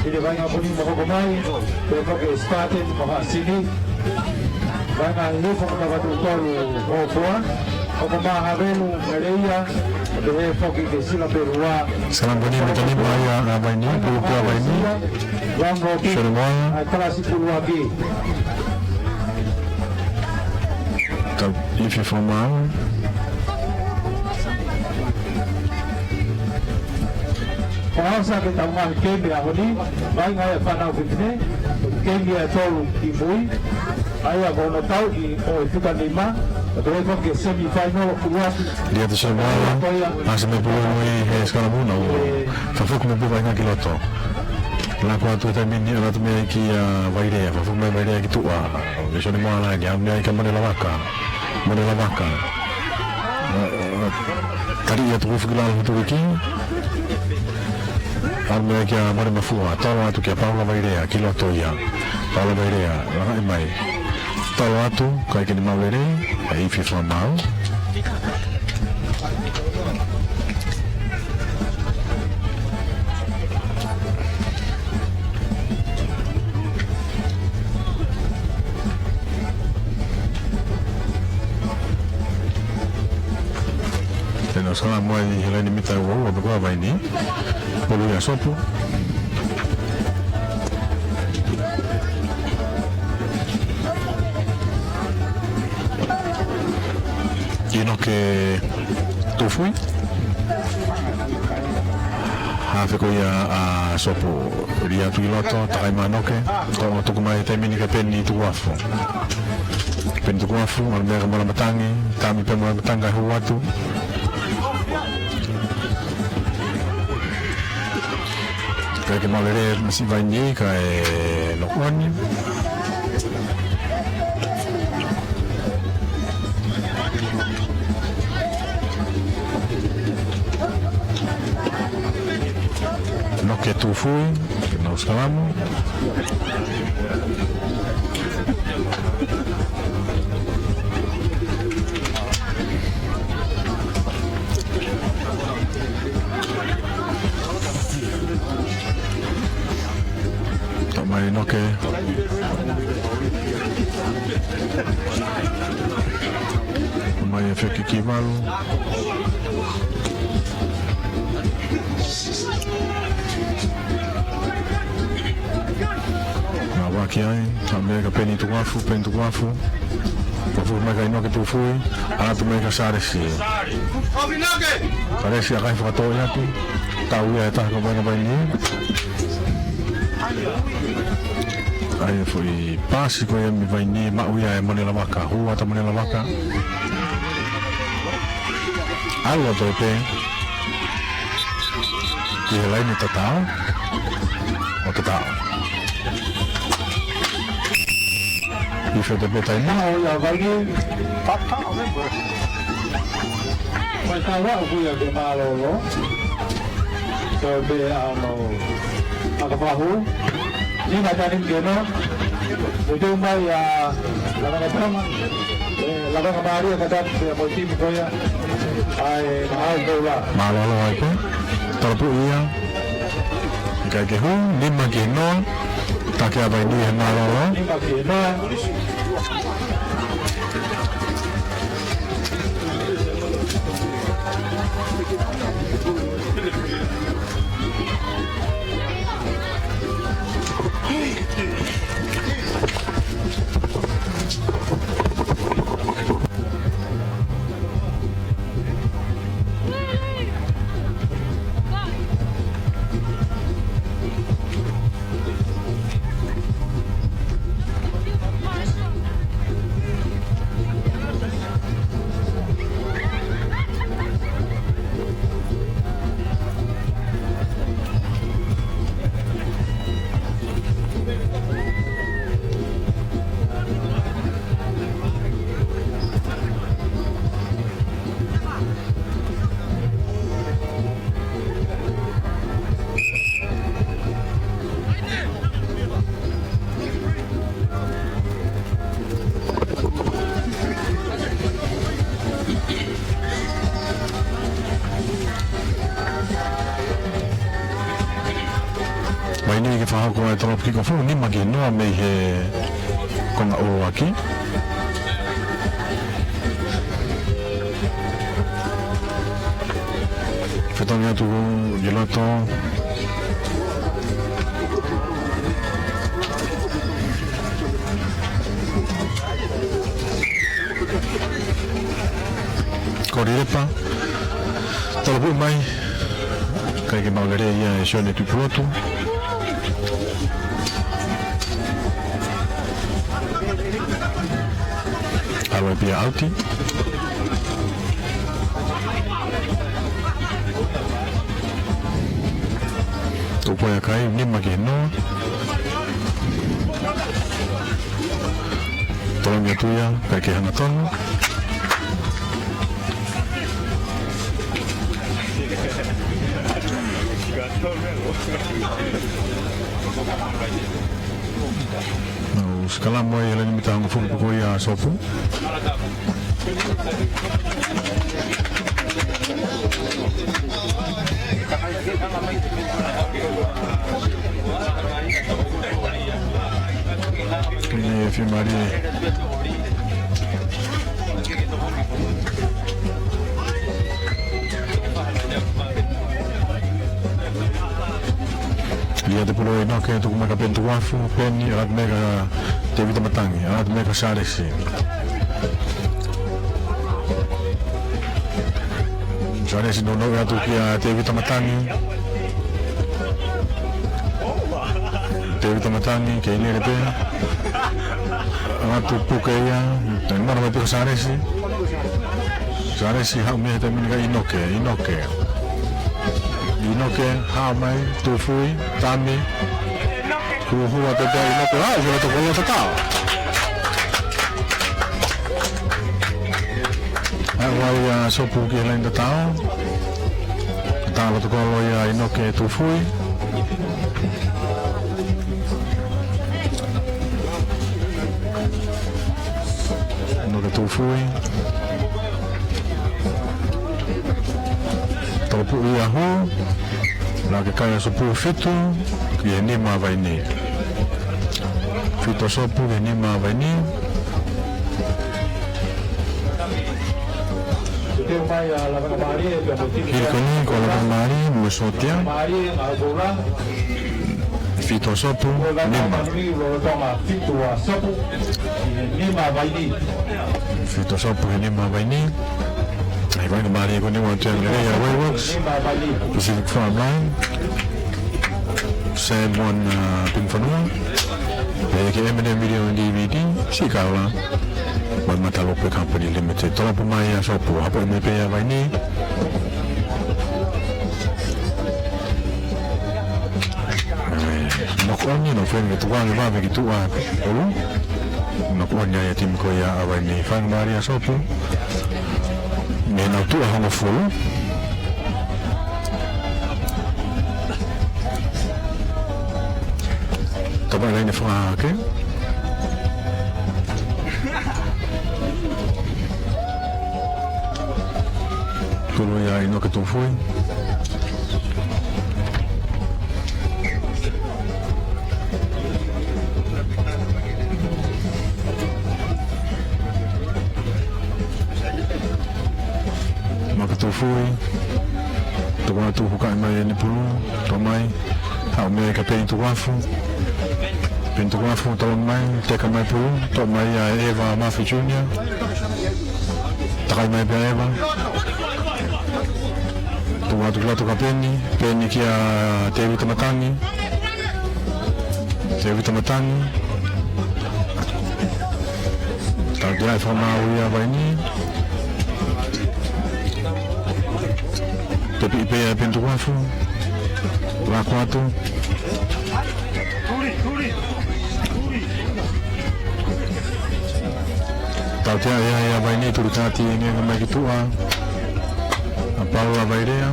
ʻI he vaʻinga ko eni mo hoko mai, pea ko e started mo Haʻasini. Vaʻinga hihifo mo Tavatuʻutolu ʻo Koa. Hoko mai Havelu, Meleia, pea hē foki ki Sila Pelua. Sikalamu ko eni mei he taimi ni ʻa Vaini, pulu pē ʻa Vaini. Round robin. Sione Moala. ʻA e kalasi puluaki. Tau ifi fakamaau. Ko e ʻosi ʻetau ngaahi keimi ʻaho ni, vaʻinga e fānau fefine, keimi ʻe tolu kimui, ʻa ia ko hono tauʻi ʻo e fika nima, Liatu Semi Moala, ʻasi mei pulu mo e he Sikalamuna, ʻo fakafoki mei pulu vaʻinga ki loto. Lako atu he taimi ni, ʻalu atu mei ai kia Vailea, fakafoki mei Vailea ki tuʻa. Liatu Semi Moala ni, ʻalu mei ai kia Mone Lavaka. Mone Lavaka. Kali ia tuku fuki lalo huturi ki. ʻAlu mei ai kia Mone Mafua, tolo atu kia Paula Vailea, ki loto ia. Paula Vailea, langaʻi mai. Tolo atu, kae ʻikai ke ne maʻu lelei, ʻe ifi fakamaau. Te nau sala mai he laini mita ua ua pē ko e vaini. Pulu ia Sopu. ʻInoke Tufui. Hafe ko ia ʻa Sopu. Liatu ki loto, takai mai ʻInoke. Ko e tuku mai he taimi ni kia Peni Tukuafu. Peni Tukuafu, ʻalu mei ai kia Moana Matangi, tami pē Moana Matangi kae hū atu. Kae ʻikai ke maʻu lelei e masiva ni kae nokoni. ʻInoke Tufui, ke nau sikalamu. Tau mai ʻInoke. Mai e feki ki valu. Nau vaki ai, tau mai kia Peni Tukuafu, Peni Tukuafu. Fakafoki mai kia ʻInoke Tufui, ʻalu atu mai kia Salesi. Salesi ʻikai fakatō ia atu. Tau ia e taha ko e vaʻinga vaini. ʻAi e foʻi paasi ko ia mei vaini, maʻu ia ʻe Mone Lavaka, hū atu Mone Lavaka. ʻAlu atu pē ki he laini tatau. ʻO tatau. ʻI fete pē taimi. Nau ia vaini. Mai ka wa ku ia ke mālōlō. Ko e pē ʻa e ʻakapahu. Ni ma tani ke no. Ko te mai ʻa Lavaka Tonga. ʻE, Lavaka Maria ka tap, ʻe, mo timu ko ia. ʻAi, mahalo ko la. Mālōlō ai pē. Tarapu ia. ʻIkai ke hū, nima ki he noa. Taki ʻa vaini he mālōlō. Nima ki he noa. Vaini ke fakahoko e tolopu kikofu, nima ki he noa mei he konga ʻuluaki. Fetongi atu ki loto. Korilepa. Tolopu mai. ʻIkai ke maʻu lelei ia ʻe Sione Tuʻipulotu. ʻAlu ai pē ia ʻauti. Tuʻu ko ia ʻa e kai, nima ki he noa. Tolongi atu ia, kae kei hangatonu. Nau sikalamo ai e laine mita hongofulu pē ko ia ʻa Sopu. Kei fiemālie. ʻIa, te pulu ʻa ʻInoke, tuku mai kia Peni Tukuafu, Peni, ʻalu atu mai kia Tēvita Matangi, ʻalu atu mai kia Sālesi. Sālesi nounou atu kia Tēvita Matangi. Tēvita Matangi, kei lele pē. ʻAlu atu puke ia, tau mara mai pē kia Sālesi. Sālesi haʻu mei he taimi ni kia ʻInoke, ʻInoke. ʻInoke, haʻu mai, Tufui, tami. Huhua pē ʻa ʻInoke, ʻa, ʻio, tokolo tatau. ʻAlu ia ʻa Sopu ki he laine tatau. Tatau tokolo ia ʻa ʻInoke Tufui. ʻInoke Tufui. Tolopuʻi ia hū. Laka e kai ʻa Sopu, fitu ki he nima ʻa Vaini. Fitu ʻa Sopu ki he nima ʻa Vaini. Hili ko eni, ko Lavengamālie mo Sōtia. Fitu ʻa Sopu, nima. Fitu ʻa Sopu, he nima ʻa Vaini. ʻAi, Lavengamālie ko eni ʻoku ʻi ai e lelei ʻa Wayworks, Pacific Farmline, Sam One, uh, Ping Fanua. Pea ki he M and M Video and D V D, Sikaula, Waimata Lope Company Limited. Tolopu mai ʻa Sopu, hapo mai pē ʻa Vaini. ʻE, knock on, nofo eni ke tukuange vave ki tuʻa ʻolu. Knock on ia ʻa e timi ko ia ʻa Vaini. Faingamālie ʻa Sopu. Mei he nau tuʻa hongofulu. Tapa laine fakahake. Kulu ia ʻInoke Tufui. Maka Tufui. Tau atu hukaʻi mai ʻene pulu. Tau mai. Haʻu mai kia Peni Tukuafu. Peni Tukuafu, tau mai. Teka mai pulu. Tau mai ʻa Eva Mafi Junior. Takai mai pē ʻa Eva. Tuku atu ki loto kia Peni. Peni kia Tēvita Matangi. Tēvita Matangi. Tautea e fakamaau ia ʻa Vaini. Tepi pē ia ʻe Peni Tukuafu. Laka atu. Tautea ia ʻa Vaini, tuli kāti ʻene anga mai ki tuʻa. ʻA Paula Vailea.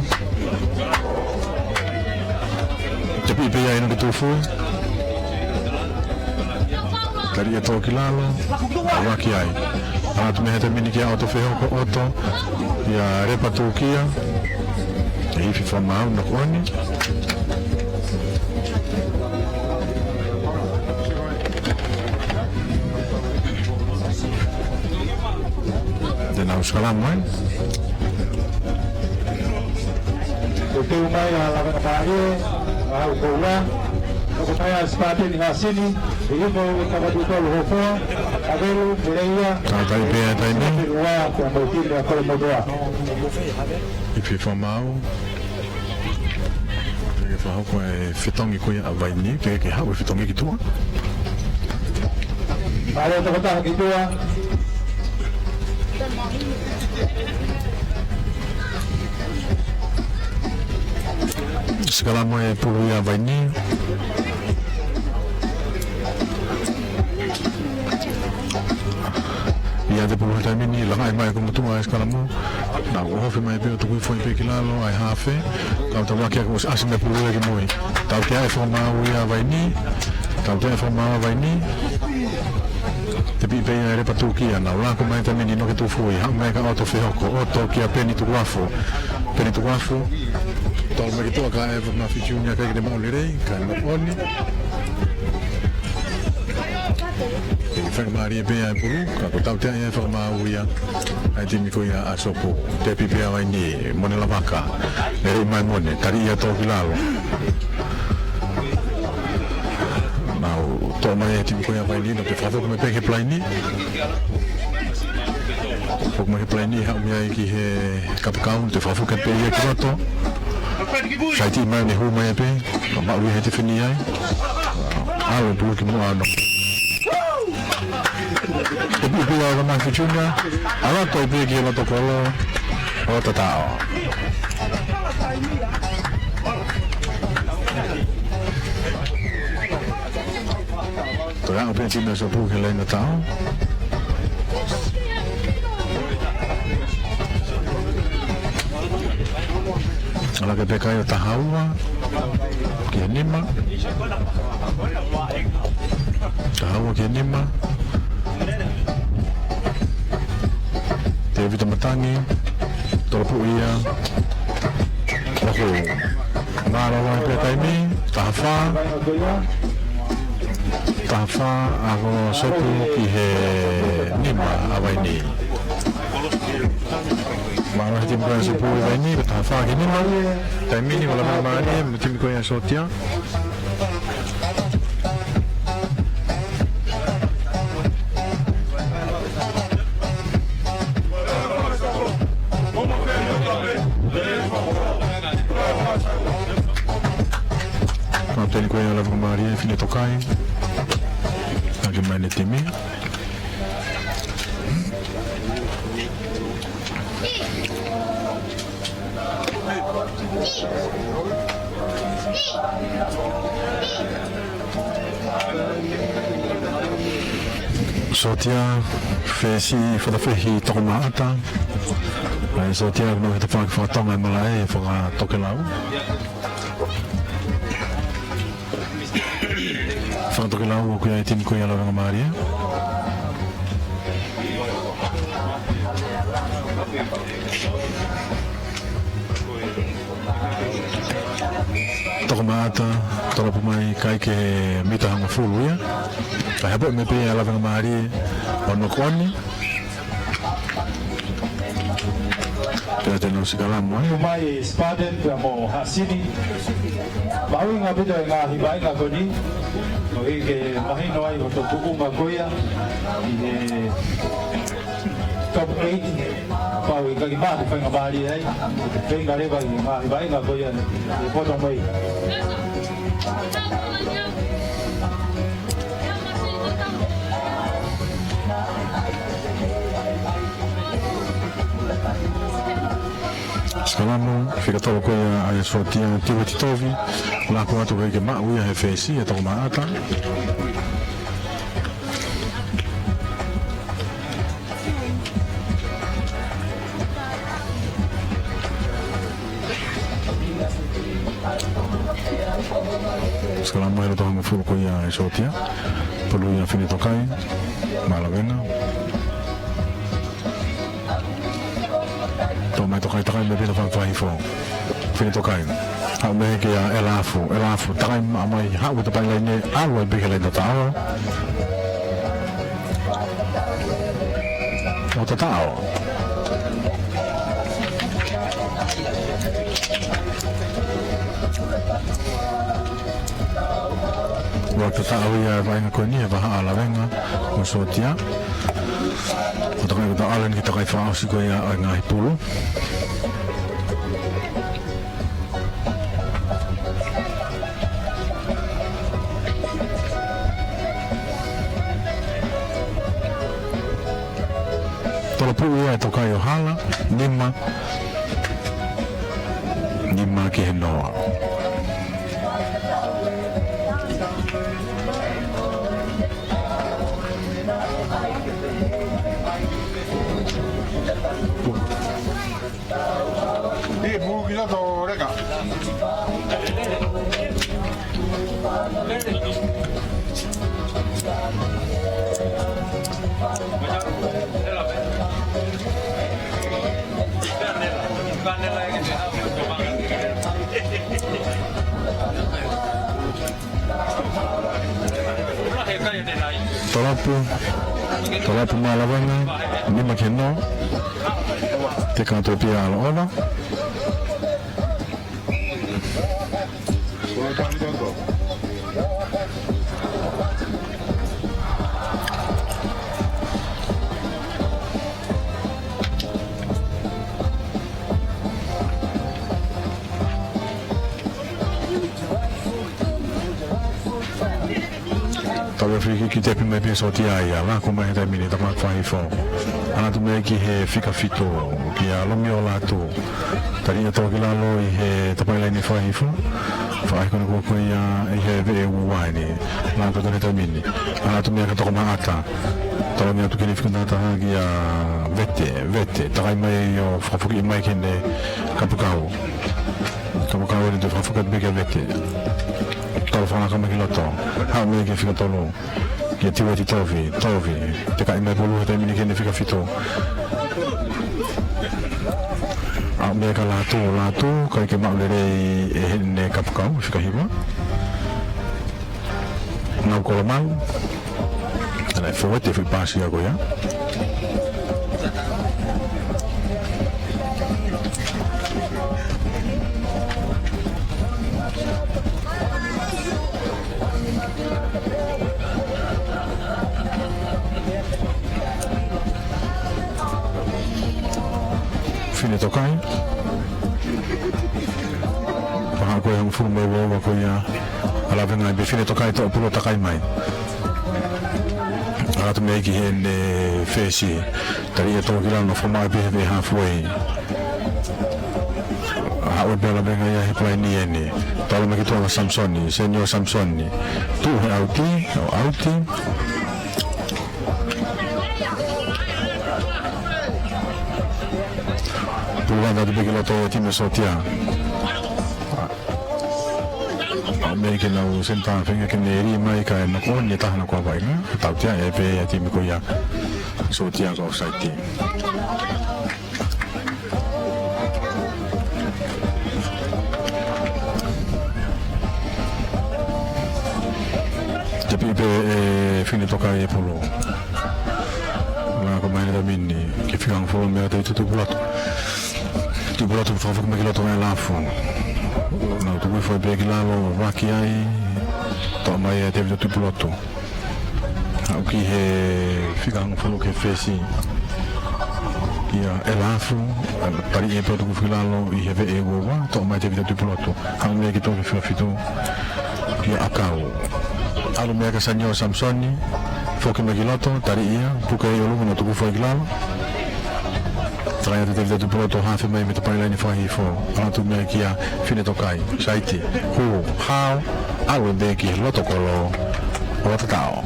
Tepi pē ia ʻa ʻInoke Tufui. Tali e tō ki lalo. Vaki ai. Atu mei he taimi ni kia ʻOto Fehoko, ʻOto. ʻIa Lepa Tūkia. ʻE ifi fakamaau, knock on. Te nau sikalamo ai. Ko e teu mai ʻa Lavengamālie, ʻa Ukoula, ʻoku pea Sipateni Hasini, ʻi hifo ʻi Kapatutolu Hofoa, ʻa Velu, Meleia, Tātai pē ʻa e taimi. Ua, ko mo timi ʻa Kolomotoa. Ifi fakamaau. Ke fakahoko e fetongi ko ia ʻa Vaini, ke, ke haʻu e fetongi ki tuʻa. Mālō tokotaha ki tuʻa. Sikalamu e pulu ia ʻa Vainī. ʻI he pulu he taimi ni, langaʻi mai ko mutuʻa e sikalamu. Naʻa ku ʻohofi mai pē ʻo tuku hifo ai pē ki lalo ʻa e hafe. Kau tau ake ʻoku ʻosi ʻasi mai pulu ia ki mui. Tautea e fakamaau ia ʻa Vainī. Tautea e fakamaau ʻa Vainī. Tepiʻi pē ia ʻe Lepa Tukia, nau laku mai he taimi ni ʻo nau ke tuʻu fui, haʻu mai ka ʻOto Fehoko, ʻOto kia Peni Tukuafu. Peni Tukuafu, tolo mai ki tuʻa kae ʻave Mafi Junior kae ʻikai ke ne maʻu lelei, kae moʻoni. ʻE fakamālie pē ʻa e pulu, ka ko e tautea ia e fakamaau ia ʻa e timi ko ia ʻa Sopu. Tepiʻi pē ʻa Vainī, Mone Lavaka, lelei mai Mone, tali ia tō ki lalo. Nau toʻo mai e timi ko ia ʻa Vainī, nau toe fakafoki mai pē ki he palaini. Foki mai ki he palaini, haʻu mei ai ki he kapakau, toe fakafoki pē ia ki loto. Saiti mai ne hū mai pē, ka maʻu ia he tifeni ai. ʻAlu e pulu ki muʻa ʻo nau. Tepiʻi pē ia ʻe Mafi Junior, ʻalu atu ai pē ki he loto kolo ʻo Tataʻo. Toe aʻu pē timi ʻa Sopu ki he laine Tataʻo. ʻAlu hake pē kai ʻo taha ua ki he nima. Taha ua ki he nima. Tēvita Matangi, tolopuʻi ia. Loku. Mālōlō pē taimi, taha fā. Taha fā ʻa Sopu ki he nima ʻa Vainī. Mālōlō he timi ko ia ʻa Sopu ʻi Vainī, ko e taha fā ki he nima. Taimi ni, ko e lava mālie, mo e timi ko ia ʻa Sōtia. Kapiteni ko ia ʻa Lavengamālie, Fine Tokai. Hake mai ʻene timi. Sōtia, fesi, fakafehi, Tokomaʻata. ʻAi Sōtia, no he tafaki fakatonga e malaʻe, fakatokelau. Fakatokelau ʻoku ʻi ai e timi ko ia ʻa Lavengamālie. Tokomaʻata, tolopu mai kai ke mita hongofulu ia. Ka hapo me pe ʻa Lavengamālie ʻo noko ʻoni. Pea te nau sikalamu ai. Mai Spartan pea mo Hasini. Mahuʻinga ʻaupito e ngaahi vaʻinga ko eni. Koeʻuhi ke mahino ai hoto tuʻunga ko ia ʻi he top eight. Pau ʻikai ke maʻu faingamālie ai. Feinga leva ʻi he ngaahi vaʻinga ko ia ʻi he poto mei. Sikalamu, fika tolo ko ia ʻa e Sōtia, Tiva Titovi, laku atu kai ke maʻu ia he fesi ʻe Tokomaʻata. Sikalamu he loto hongofulu ko ia ʻa e Sōtia. Pulu ia Fine Tokai. Mālavenga. Toʻo mai Tokai takai mei pina fai fai fo. Fine Tokai. Haʻu mei he kia ʻElafu. ʻElafu. Takai maʻa mai haʻu he tapaʻi laine. ʻAlu ai pē ki he laine Tataʻo. ʻO Tataʻo. Ua Tataʻo ia e vaʻinga ko eni he vahaʻa ʻa Lavenga mo Sōtia. ʻO takai ko Tataʻo ʻalu eni ki he takai fakaʻosi ko ia ʻo e ngaahi pulu. Tolopuʻi ia ʻe Tokai ʻo Hala, nima. Nima ki he noa. ʻI, mou ki loto, Leka. Tolopu, Tolopu mo Lavanga, nima ki he noa. Teka atu pē ia ʻAloʻola. Tau ia free kick, tepi mai pē Sōtia ia, laka mai he taimi ni, Tapaʻaki Fakahihifo. ʻAlu atu meʻa ki he fika fitu, kia Lomio Lātū. Tali ia tō ki lalo ʻi he tapailaine Fakahihifo. Faʻahi ko ena ko ia ʻi he veʻe ua eni. Laka atu he taimi ni. ʻAlu atu meʻa kia Tokomaʻata. Tolongi atu ki he fika taha taha kia Vete, Vete. Takai mai ʻo fakafoki mai ki heʻene kapakau. Kapakau eni, toe fakafoki atu pē kia Vete. Tolo fakalaka mai ki loto. Haʻu meʻa ki he fika tolu. Kia Tiueti Tofi, Tofi. Tekaʻi mai pulu he taimi ni ki heʻene fika fitu. Haʻu meʻa kia Lātū, Lātū, ʻikai ke maʻu lelei ʻe heʻene kapakau, fika hiva. Ngau Kolomau. Naʻe fōueti e foʻi paasi ko ia. Fine Tokai. Paha ko e hongofulu mā ua ko ia. ʻAlu atu meʻa pē Fine Tokai, toʻo pulu takai mai. ʻAlu atu meʻa ki heʻene fesi. Tali ia tō ki lalo, nofo mai pē he halfway. Haʻu pē ʻAlavega ia he pulaini eni. Tolo mai ki tuʻa kia Samisoni, Senior Samisoni. Tuʻu he ʻauti, ʻo ʻauti. Pulu atu pē ki loto ʻa e timi Sōtia. Haʻu meʻa ki he nau senitā feinga ke ne lī mai kae noko ʻi he taha naʻa kuo vaʻinga. Tautea ʻe pē ʻa e timi ko ia Sōtia ko e offside. Tepi pē ʻe Fine Tokai e pulu. Laka mai he taimi ni ki he fika hongofulu mā ua, Tēvita Tuʻipulotu. Tuʻipulotu fakafoki mai ki loto ʻa e lafu. Nau tuku hifo pē ki lalo, vaki ai. Toʻo mai ʻe Tēvita Tuʻipulotu. Haʻu ki he fika hongofulu ki he fesi. Kia Elafu, tali ia pē ʻo tuku hifo ki lalo ʻi he veʻe ua ua, toʻo mai ʻe Tēvita Tuʻipulotu. Haʻu meʻa ki tuʻa ki he fika fitu. Kia ʻAkau. ʻAlu meʻa kia Senior Samisoni, foki mai ki loto, tali ia, puke ʻi ʻolunga ʻo tuku hifo ki lalo. Tali ia ʻe Tēvita Tuʻipulotu, hafe mai mei he tapailaine Fakahihifo. ʻAlu atu meʻa kia Fine Tokai, saiti, hū, hao, ʻalu pē ki he loto kolo ʻo tatao.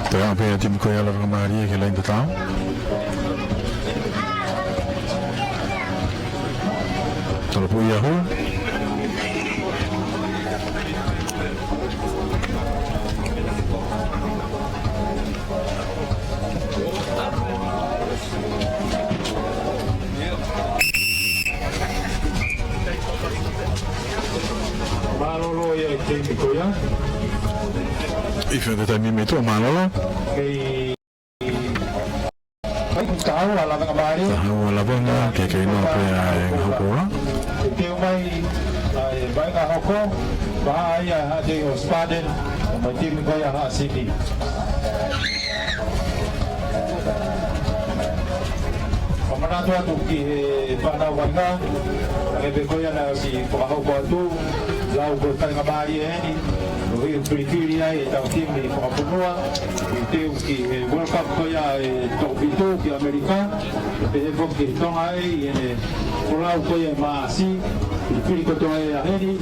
Toe aʻu pē ʻa e timi ko ia ʻAlavanga Mālie ki he laine tatao. Tolopu ia hū. Mālōlō ia e timi ko ia. ʻI he taimi ni meʻa tuʻa mālōlō. Kei Taha ua ʻAlavanga Mālie. Taha ua ʻAlavanga, ke kei noa pē ʻa e ngaahi hoko ua. Ke teu mai ʻa e vaʻinga hoko, pea ʻai ʻa e haʻatei ʻo Spartan, mo e timi ko ia Haʻa Sini. Fakamanatu atu ki he fānau vaʻinga, ʻa e pē ko ia naʻe ʻosi fakahoko atu, lau ko e faingamālie eni, ʻo Ko e filifili ai ʻetau timi fakafonua ke teu ki he World Cup ko ia ʻe toko fitu ki ʻAmelika, pehē foki ki Tonga ʻi heʻene folau ko ia ʻi Maʻasi, filifili kotoa ia heni,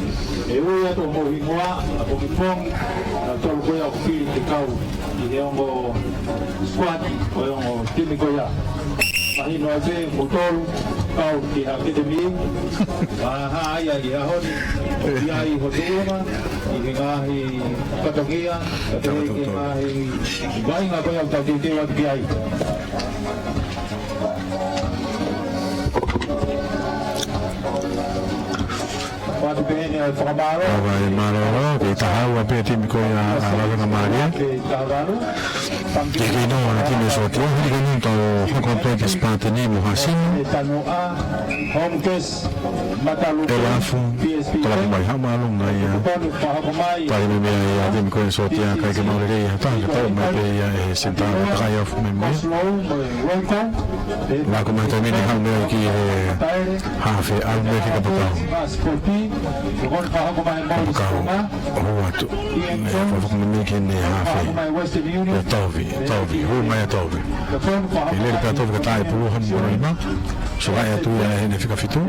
ʻe ui atu hoʻomou hingoa ʻapongipongi, ʻa tolu ko ia ʻoku fili ke kau ʻi he ongo squad ʻo e ongo timi ko ia. Mahino ai pē mou tolu kau ki he akatemi. Mahalo ia ʻi he ʻaho ni ʻoku ʻi ai hoʻo tuʻunga ʻi he ngaahi fatongia, ʻa e ngaahi vaʻinga ko ia ʻoku tau teuteu atu ki ai. Ko atu pē eni ʻa e fakamālō. Ka ʻi ai e mālōlō, ke taha ua pē timi ko ia ʻa Lavengamālie. Ke taha valu. Ke kei noa ʻa e timi ʻa Sōtia, hili ko eni tau hoko pē ki he Spartan mo Hasina. E tanu a, Home Case, Matalupe, Elafu, P S P. Tala mai haʻu mālō ngai ia. Tonu fahako mai. Tali mai meʻa ia timi ko ia ʻa Sōtia, ʻikai ke maʻu lelei ha taha, ka tau mai pē ia he senitā, ka takai afu mai meʻa. Oslo, mo Roiko. Lako mai taimi ni haʻu meʻa ki he hafe, ʻalu meʻa ki he kapakau. Kapakau. Hū atu. Ne, fakafoki mai ki he hafe. ʻIa Tovi, Tovi. Hū mai ʻa Tovi. ʻE lele pē ʻa Tovi ka taʻe pulu ha mono lima. Sio ai atu ia ʻi heʻene fika fitu.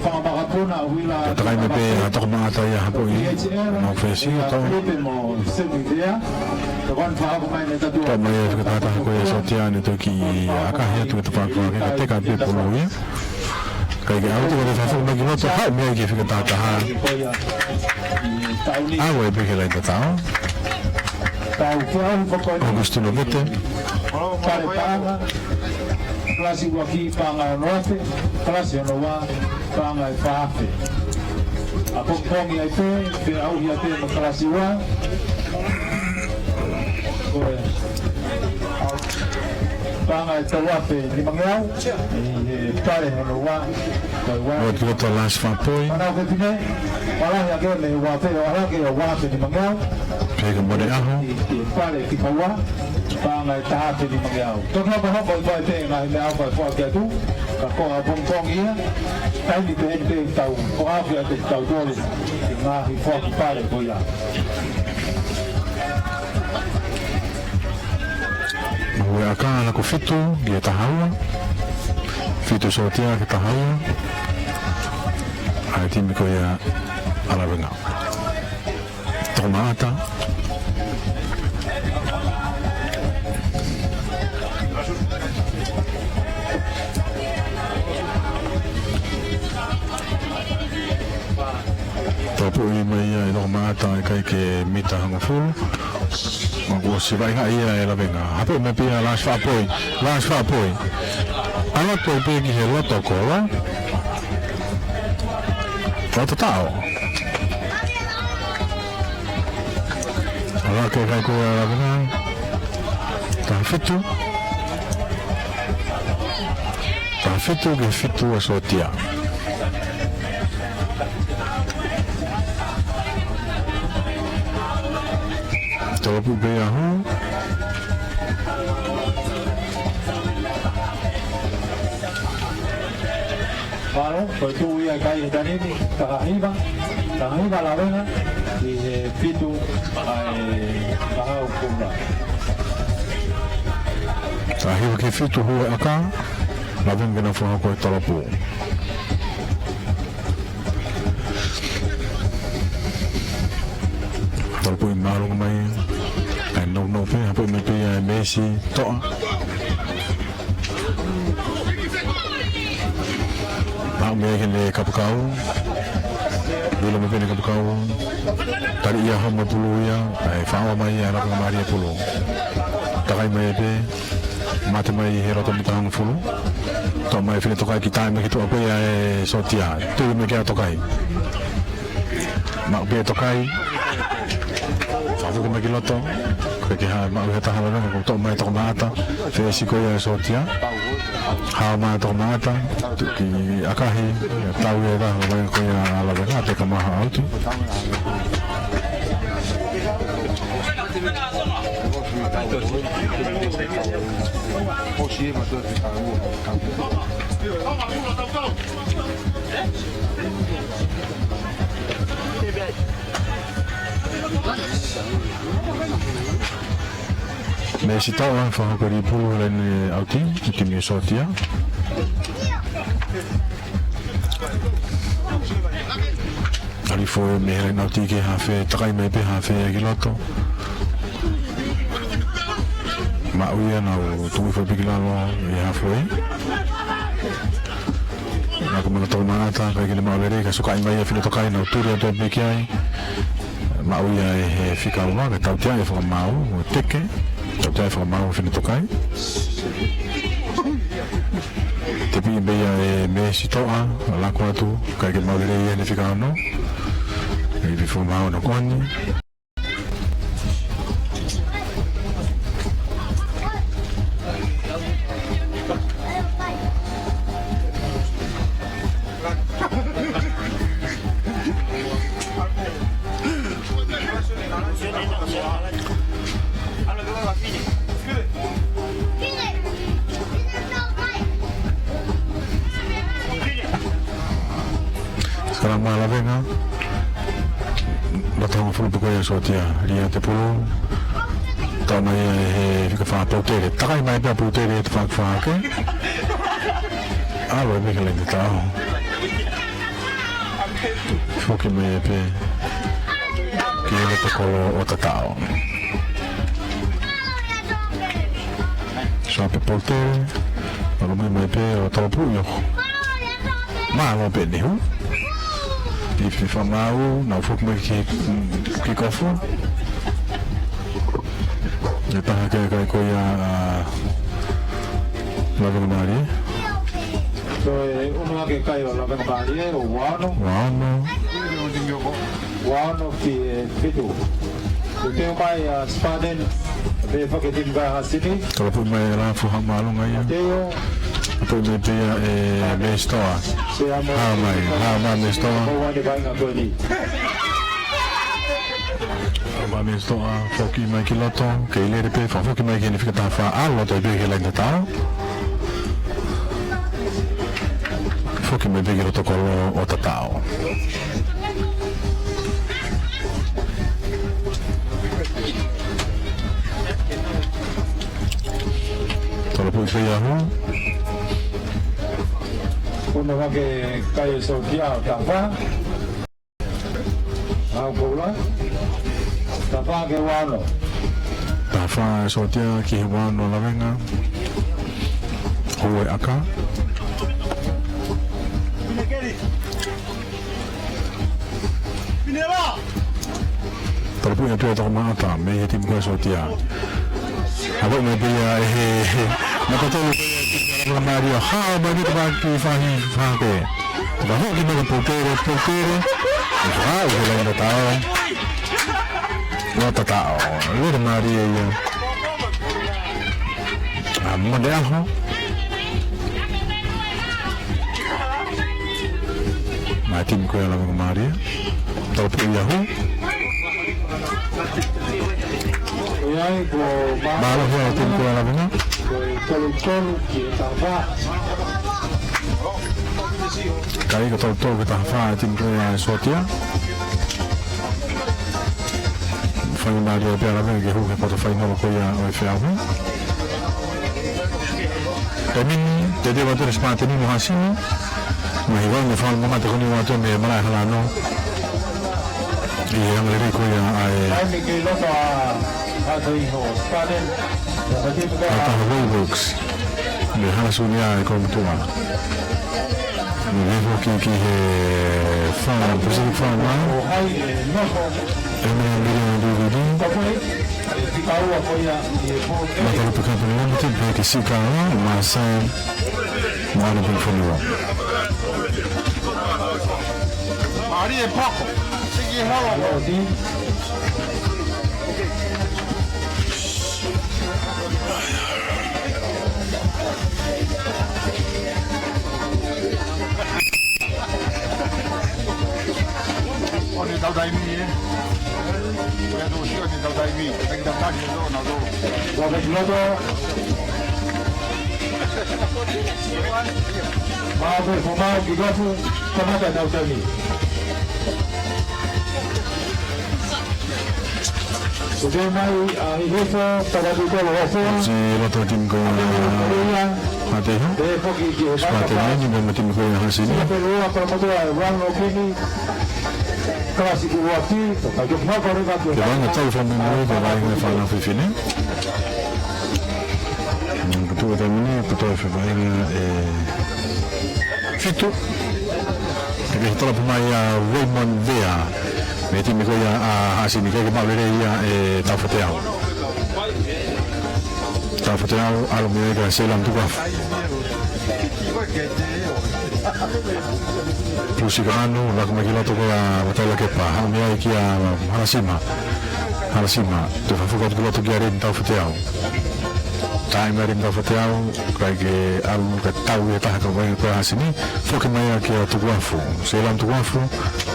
Ka takai mai pē ʻa Tokomaʻata ia hapo i. Mau fesi, tau. Tau mai e fika taha ko ia ʻa Sōtia ne toki ʻakahi atu ke tafaʻaki ke ka teka pē pulu ia. Kae ke ʻalu atu ka te fakafoki mai ki loto, haʻu meʻa ki he fika taha taha. ʻAlu ai pē ki he laine tatau. ʻOkusitino Vete. Pale paʻanga. Kalasi ua ki paʻanga ʻe ono afe. Kalasi ono ua paʻanga ʻe fā afe. ʻApongipongi ai pē, pea ʻauhia pē mo kalasi ua. Ko e paʻanga ʻe tolu afe nimangeau, ʻi he pale hono ua, ko e ua. Ua ki loto last fā poi. Manao fefine, palahi ake mei he ua afe, ʻo ʻalu hake ʻo ua afe nimangeau. Pea ka mole ʻaho. ʻI he pale ki paua, paʻanga ʻe taha afe nimangeau. Toki hoko hoko ʻi fai pē ngaahi meʻa ʻoku fai foaki atu, ka ko ʻapongipongi ia, taimi pē eni pē tau, ko afi atu tau tolu, ngaahi foaki pale ko ia. Ua ʻaka ʻa ko fitu ki he taha ua. Fitu Sōtia ki he taha ua. ʻA e timi ko ia ʻa Lavenga. Tokomaʻata. Topuʻi mai ia ʻe Tokomaʻata, ʻikai ke mita hongofulu. Mau ʻosi vaʻinga ia ʻe Lavenga. Hapo mai pē ia last fā poi. Last fā poi. ʻAlu atu pē ki he loto kolo. Loto tao. ʻAlu hake ʻikai ko ia ʻa Lavenga. Taha fitu. Taha fitu ki he fitu ʻa Sōtia. Tolopu pē ia hū. Mālō, ko e tuʻu ia ʻikai he taimi ni, taha hiva, taha hiva Lavenga, ʻi he fitu ʻa e Mahaukula. Taha hiva ki he fitu hū ʻa e ʻaka, Lavenga ke nau fakahoko e tolopu. Tolopu ʻi mālōlō mai, ʻai nounou pē, hapo mai pē ia ʻe Meisi Toʻa. Haʻu meʻa ki he kapakau. Vilo mai pē ʻene kapakau. Tali ia homa pulu ia. ʻAi faʻa mai ia Lavengamālie pulu. Takai mai pē. Mate mai he loto mita hongofulu. Toʻo mai fili Tokai ki taimi ki tuʻa pē ia ʻe Sōtia. Tui mai kia Tokai. Maʻu pē Tokai. Fakafoki mai ki loto. Ko e ke ha maʻu he taha lana ko toʻo mai Tokomaʻata. Fesi ko ia ʻe Sōtia. Hao mai Tokomaʻata. Tuki ʻakahi. Tau ia taha mai ko ia ʻa Lavenga te ka maha autu. Mei Sitoa, fakahoko e lī pulu he laine ʻauti, ʻi he timi ʻa Sōtia. ʻAlu hifo mei he laine ʻauti ki he hafe, takai mai pē hafe ia ki loto. Maʻu ia, nau tuku hifo pē ki lalo ʻi he hafe. Nau kumi ʻa e tokomaʻata, ʻikai ke ne maʻu lelei, kae sokaʻi mai ia Fine Tokai, nau tuli atu pē ki ai. Maʻu ia ʻe he fika ua, kae tautea e fakamaau, ʻo teke, tautea e fakamaau ʻa Fine Tokai. Tepi pē ia ʻe Mei Sitoa, lako atu, ʻikai ke maʻu lelei ia ʻe he fika ono. ʻI he fakamaau ʻo e koani. Sala mā Lavenga. Loto hongofulu pē ko ia ʻa Sōtia, lia te pulu. Tau mai ia ʻe he fika fā Poutere. Takai mai pē ʻa Poutere ʻi he tafaʻaki fā hake. ʻAlu ʻe mei he laine tatau. Foki mai pē ki he loto kolo ʻo tatau. Sua pē Poutere. ʻAlu mai mai pē ʻo tau pui ʻo. Mālō pē Nehu. ʻI he fakamaau, nau foki mai ki, ki kofu. ʻE taha ke kai ko ia ʻa Lavengamālie. Ko e ʻunu hake kai ʻo Lavengamālie, ʻo ua ono. Ua ono. Ua ono ki he fitu. Te teu mai ʻa Spartan, pē fake timi kai Hasini. Tala pui mai e lafu ha mālō ngai ia. Teo. Tala pui mai pē ia ʻe Mei Sitoa. Hā mai, hā mai Mei Sitoa. Hā mai Mei Sitoa, foki mai ki loto, kei lele pē, fakafoki mai ki he fika taha fā, ʻalu loto pē ki he laine tatau. Foki mai pē ki loto kolo ʻo tatau. Tala pui pē ia hū. ʻUnu hake kai ʻa Sōtia ʻo tafa. Au koula. Tafa ke ua ono. Tafa ʻa Sōtia ki he ua ono Lavenga. Hū e ʻaka. Tala pui atu e tokomaʻata mei he timi ko ia ʻa Sōtia. Hā mai pē ia ʻe he, he, na patolo pē ia ki he Lavengamālie, hā mai ni te paki fahi fake. Te paki ki mele Poutere, Poutere. Hā, ʻi he laine tatau. Ua tatau. Lavengamālie ia. ʻA Mone ʻAho. Mā timi ko ia Lavengamālie. Tau pē ia hū. Mālō hea e timi ko ia Lavenga. Kai ko tolu tolu ki he taha fā e timi ko ia ʻa Sōtia. Faingamālie pē ʻa Lavenga ke hū ki he quarter final ko ia ʻo e feʻauhi. Pemini, te te vatu respate ni mo Hasini. Mo he vau mo fal mo mate ko ni vatu me malae halano. ʻI he anga lelei ko ia ʻa e. Ai, mi ke loto ʻa, ʻa te iho, Spartan. ʻA taha Royal Oaks. Mei Halasu ni ʻa e kolomutuʻa. Mei he foki ki he Farm, Pacific Farm Line. ʻE mea mili o D V D. Matalupe Company Limited, pea ki Sika, Masai, Moana Punifonua. Maria Pako, Siki Halo. ʻO ne tau taimi, ē? ʻO ne tau sio, ne tau taimi. Eki tau taimi, ē, nau tau. Ua peki loto. Mau pē, ko mau ki kafu, kamata tau taimi. Ko e teu mai ʻa Hihifo, Tavatu Kolo Hofo. Siʻi loto timi ko ia ʻa Haʻateiho. Te foki ki he Spartan Mini, mo e timi ko ia ʻa Hasini. Siʻi pelu ua Paramotoa, Ronald Kini. Kalasi Kuluaki, to kai ke mako reka ki he Ke vanga tau fa mo mo, ke vaʻinga e fānau fefine. Mm, ko e tuʻu e taimi ni, ko e toe fai vaʻinga ʻe fitu. Ke ke tala pē mai ʻa Raymond Vea. Mei he timi ko ia ʻa Hasini, ke ke maʻu lelei ia ʻe Taufateau. Taufateau, ʻalu mei ai kia Seilam Tukuafu. Pusi ka manu, laku mai ki loto ko ia Mataila Kepa. Haʻu mei ai kia Halasima. Halasima, toe fakafoki atu ki loto kia Reni Taufateau. Taimi ʻa Reni Taufateau, kai ke ʻalu ka tau ia taha ka vaʻinga ko ia ʻa Hasini. Foki mai ia kia Tukuafu. Seilam Tukuafu,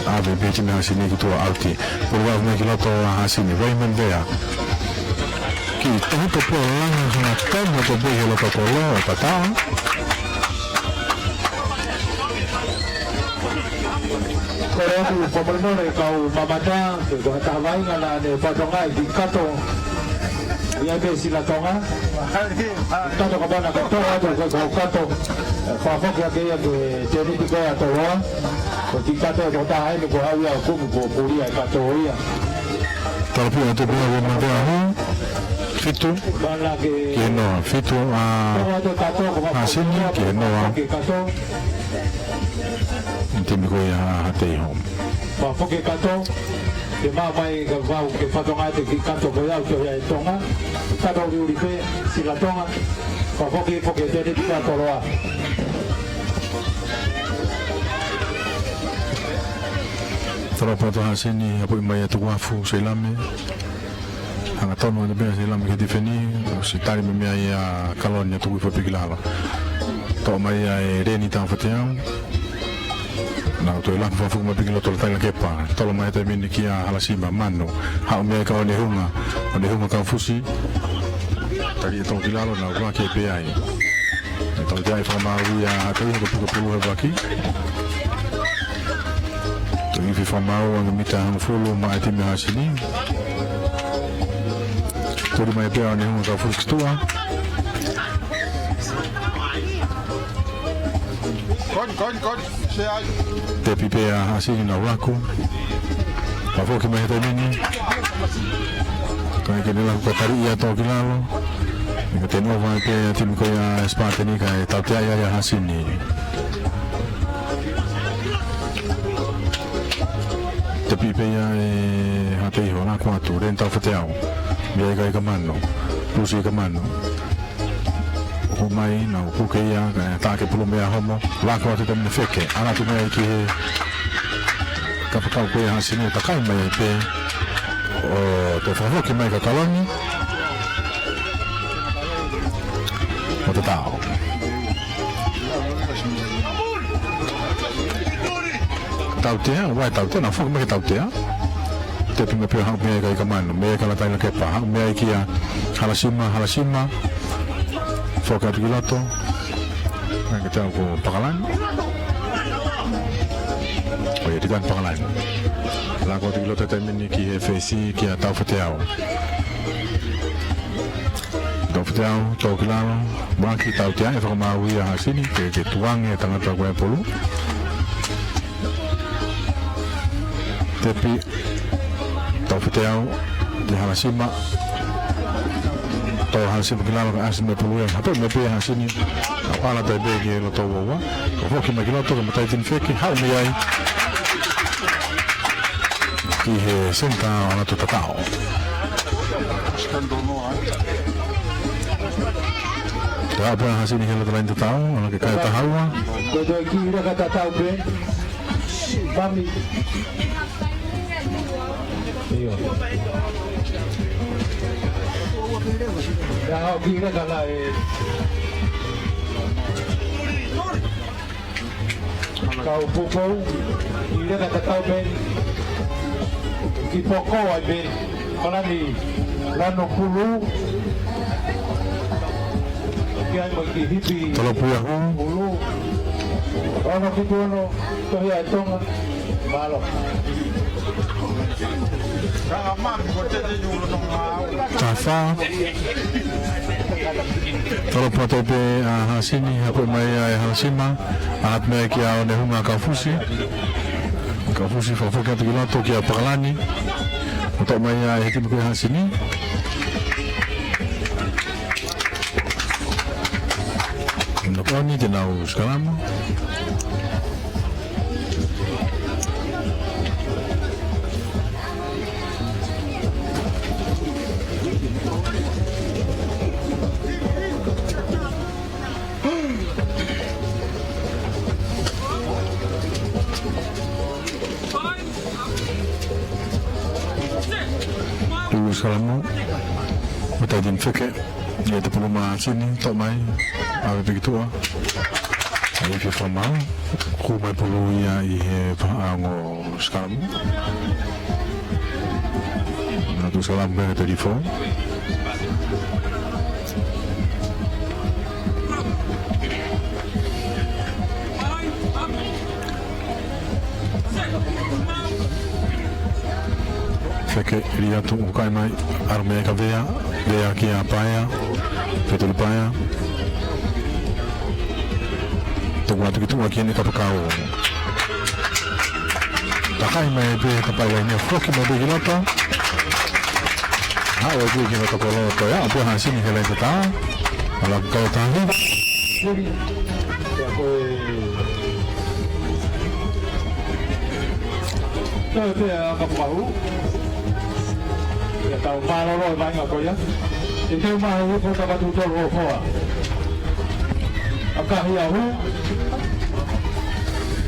ʻave pē timi Hasini ki tuʻa ʻauti. Pulu ʻave mai ki loto ʻa Hasini. Raymond Vea. Kiʻi tohi pē pea langa hanga tonu atu pē he loto kolo ʻo tatau. Kole atu fakamolemole kau mamata, ke ko ha taha vaʻinga naʻa ne fatongia ki kato. ʻI ai pē Silatonga. Kato ka pana ka tō atu ko e kau kato. Fakafoki ake ia ke teniti ko ia toloa. Ko ki kato e ko taha eni ko au ia kumu ko pulia e kato ia. Tala pē atu pē ʻa Raymond Vea hū. Fitu. Mana ke Ki he noa. Fitu ʻa Tō atu kato ko Hasini, ki he noa. Ke kato. Timi ko ia ʻa Haʻateiho. Fakafoki kato, ke maʻu mai ka vau ke fatongia te ki kato ko ia ʻo tohi ʻa e Tonga. Kato ʻuliʻuli pē, Silatonga. Fakafoki, foki e teniti ka toloa. Tala pē atu ʻa Hasini, hapoʻi mai ʻa Tukuafu, Seilame. Hangatonu atu pē ʻa Seilame ke tifeni, ʻosi tali mei ai ʻa Kaloni ʻo tuku hifo pē ki lalo. Toʻo mai ʻe Reni Taufateau. Nau toe laku fakafoki mai pē ki loto Lataila Kepa. Tolo mai he taimi ni kia Halasima, Manu. Haʻu mei ai kia ʻOnehunga. ʻOnehunga Kaufusi. Tali ʻe tō ki lalo, nau ʻuluaki pē ai. ʻE tau te ai fakamaau ia ʻa Haʻateiho ko e puke pulu he vaki. Toe ifi fakamaau ange mita hongofulu maʻa e timi Hasini. Tuli mai pē ʻa ʻOnehunga Kaufusi ki tuʻa. Koni, koni, koni. Tepi pē ʻa Hasini, nau laku. Fakafoki mai he taimi ni. Kae ke ne laku ka tali ia tō ki lalo. Ka teni ova pē ʻa e timi ko ia ʻa Spartan kae tautea ia ʻa Hasini. Tepi pē ia ʻe Haʻateiho, laku atu, Reni Taufateau. Mei ai kia Kamano. Pusi Kamano. ʻOku mai, nau puke ia, kae tā ke pulu mei ai homo. Laku atu te mine feke. Ala tu mei ai ki he kapakau ko ia ʻa Hasini, takai mai ai pē. ʻO toe fakafoki mai kia Kaloni. ʻO tatau. Tautea, ʻoua ʻe tautea, nau foki mai ke tautea. Tepi mai pē haʻu mei ai kia Kamano, mei ai kia Lataila Kepa, haʻu mei ai kia Halasima, Halasima. Foki atu ki loto. Naʻe ke tau ko Pakalani. ʻO ia, Tikani Pakalani. Laku atu ki loto he taimi ni ki he fesi kia Taufateau. Taufateau, tō ki lalo. Maki tautea ʻe fakamaau ia ʻa Hasini, ke, ke tukuange tangata ko e pulu. Tepi, Taufateau, ki Halasima. Tō Halasima ki lalo, ka ʻasi mei pulu ia. Hapoʻi mai pē ʻa Hasini. ʻAlu ʻo ala tai pē ki loto uaua. Fakafoki mai ki loto, ka matai tini feke, haʻu mei ai. Ki he senitā ʻo Latu Tatao. Te haʻu pē ʻa Hasini ki he loto laini tatau, ala ke kai taha ua. Ko e toe kiʻi leka tatau pē. Mami. ʻIo. Ia, ʻo kiʻi leka la ʻe. Kau pupou, kiʻi leka tatau pē, kiʻi poko ai pē, Kalani Lanu Pulu, ki ai mo e kiʻi hipi Tolopuia. Pulu, ono fitu ono, tohi ʻa e Tonga, mālō. Taha fā. Tolo pua tepe ʻa Hasini, haʻu mai ʻa e Halasima, ʻa atu meʻa kia ʻOnehunga Kaufusi. Kaufusi fakafoki atu ki loto kia Pakalani. ʻO toʻo mai ʻa e timi ko ē Hasini. Nokoni te nau sikalama. Tuʻu sikalama. Mata din feke. Ia te pulu mā Hasini, toʻo mai, ʻave pē ki tuʻa. ʻAi pē fakamoʻoni, kū mai pulu ia ʻi he faʻahinga sikalama. Nau tuʻu sikalama pē te rifo. Feke, ʻili atu, ʻukai mai, ʻalu mei ai ka Vea, Vea kia Paea, Fetuli Paea. Tuku atu ki tuʻa ki heʻene kapakau. Takai mai pē, tapai laine, foki mai pē ki loto. Haʻu ai pē ki loto ko loto, ia, ʻo pē Hasini he laine tā. ʻAlu ki loto tahi. Pea ko e toe pē ʻa Kapukau. Pea tau mālōlō e vaʻinga ko ia. ʻE tau mālōlō ko Kapatu tolo o foa. ʻAkahi ʻa hū.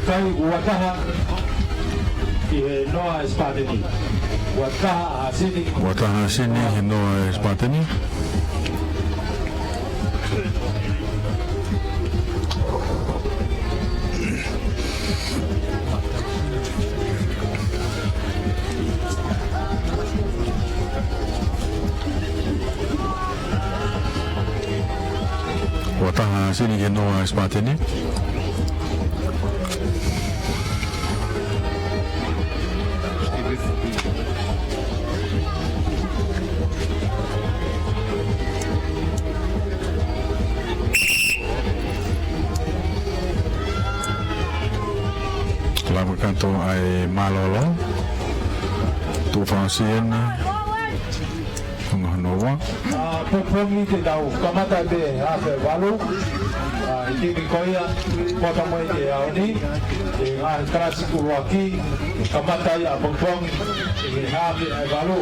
Kai ua taha. ʻI he noa ʻa e Sipateni. Ua taha ʻa Hasini. Ua taha ʻa Hasini, he noa ʻa e Sipateni. Ua taha ʻa Hasini ki he noa ʻa e Sipateni. Lava kato ai mālōlō. Tuʻu fāsiene. Konga hono ua. ʻA, pongipongi te tau kamata pē hafe valu. ʻA, ʻi timi ko ia, kota mai te aoni. ʻE ngaahi kalasi ʻuluaki, kamata ia pongipongi, ʻi he hafe valu.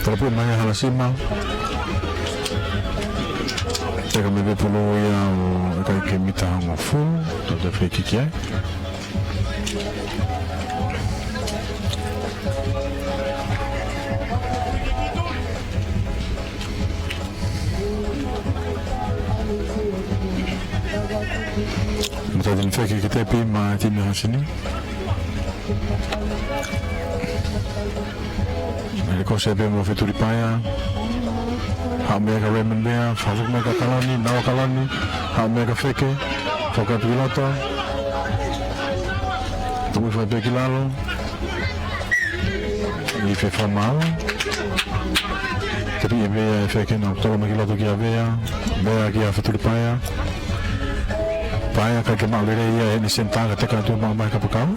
Tolopu mai ʻa Halasima. Teka mei pē pulu ia ʻo ʻikai ke mita hongofulu, tau te fekiki ai. Mata din fekiki tepi mā timi Hasini. ʻE ko se pē mo Fetuli Paea. Haʻu mei ai ka Raymond Vea, fakafoki mai ka Kalani, Naua Kalani, haʻu mei ai ka Feke, foki atu ki loto. Tuku fai pē ki lalo. ʻI he fakamau. Tepi ʻe Vea ʻe Feke nau tolo mai ki loto kia Vea. Vea kia Fetuli Paea. Paea ʻikai ke maʻu lelei ia ʻene senitā ka teka atu maʻu mai kapakau.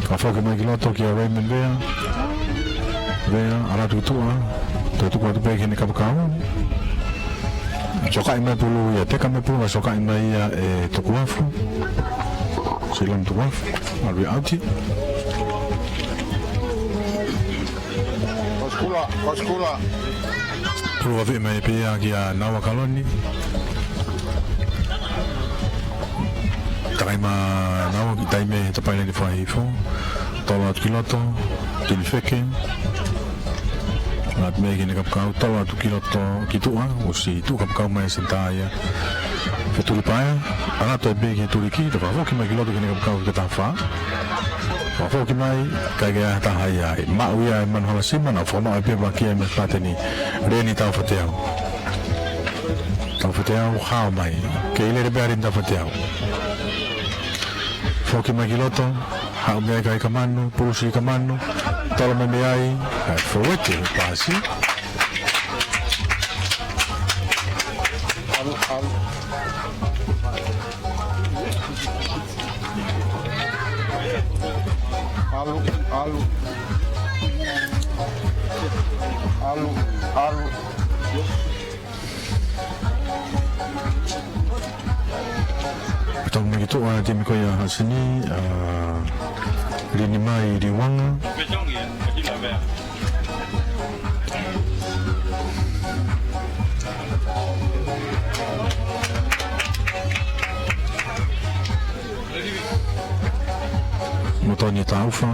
Ka foki mai ki loto kia Raymond Vea. Vea, ʻalu atu ki tuʻa. Toe tuku atu pē ki heʻene kapakau. Sokaʻi mai pulu ia, teka mai pulu, sokaʻi mai ia ʻe Tukuafu. Silam Tukuafu, ʻalu ia ʻauti. Koskula, koskula. Pulu ʻave mai pē ia kia Naua Kalani. Takai mā Naua ki taime he tapaila ni fai hifo. Tolo atu ki loto, tini feke. Atu mei ki heʻene kapakau, tolo atu ki loto ki tuʻa, ʻosi tuʻu kapakau mai senitā ia. Fetuli Paea, ʻalu atu pē ki he tuliki, toe fakafoki mai ki loto ki heʻene kapakau ki he taha fā. Fakafoki mai, ʻikai ke ʻi ai ha taha ia ai. Maʻu ia ʻe Manu Halasima, nau fakamaʻu pē vakia ʻe Manu Pateni, Leni Taufateau. Taufateau, hao mai. Kei lele pē ʻa Leni Taufateau. Foki mai ki loto, haʻu mei ai Kaikamanu, pulusi Kaikamanu, tolo mai mei ai, ʻa e fōueti, paasi. ʻAlu, ʻalu. ʻAlu, ʻalu. ʻAlu, ʻalu. Tau mai ki tuʻa, timi ko ia Haʻasini, ʻa Lini mai Liuanga. Mo Tony Taufa.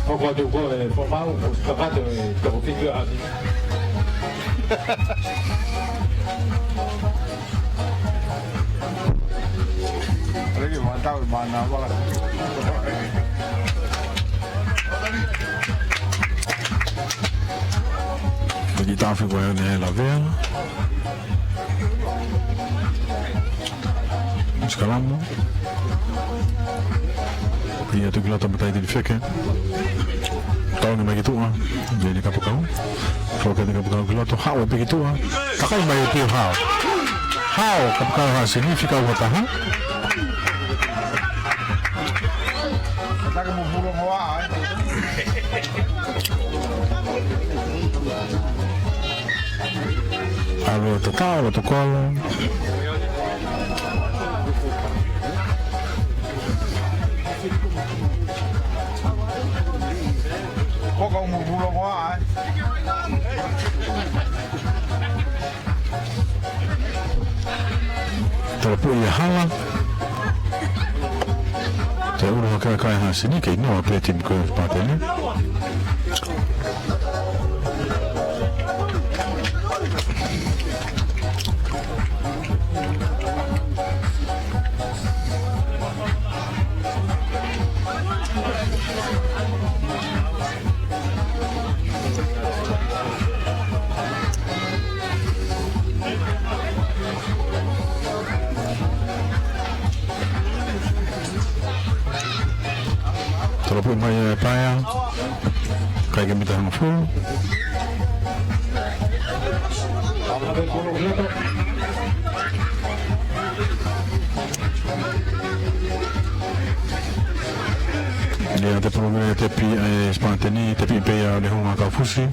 Hoko atu ko e Foʻumau, ʻosi kakato e toko fitu ʻa Haʻasini. Lagi mantau mana wala. Lagi tafi ko e ne la vea. Sikalamu. Ia tuki loto matai tili feke. Tau ni mai ki tuʻa. Ia ni kapakau. Foki ni kapakau ki loto. Haʻu pē ki tuʻa. Takai mai e pio hao. Hao, kapakau Haʻasini, fika ua taha. Atake mo puro mo a, eh. ʻAlu ʻo tatau, ʻalu ʻo tokolo. Ko ka umu pulo ko a, eh. Tala pui ia hala. Te ulu hake ʻa Haʻasini kei noa pē timi ko ia Sipateni. Tala pui mai e paea. Kai ke mita hangafulu. Ia te pulu mea te pi, eh, Sipateni, te pi pe ia ne hunga ka fusi.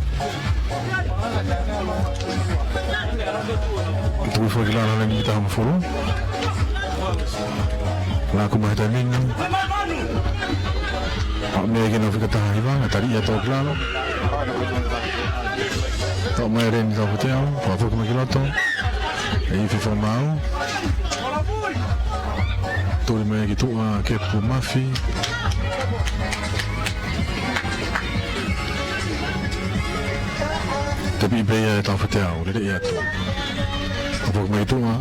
Tui fo ki lalo le mita hangafulu. La kuma he taimi ni. Haʻu mei ai ke nau fika taha hiva, ʻa Tali ia tau ki lalo. Tau mai Leni Taufateau, pea foki mai ki loto. ʻE ifi Foʻumau. Tuli mai ki tuʻa Kepu Mafi. Te pi pe ia Taufateau, lele ia tu. Pea foki mai ki tuʻa.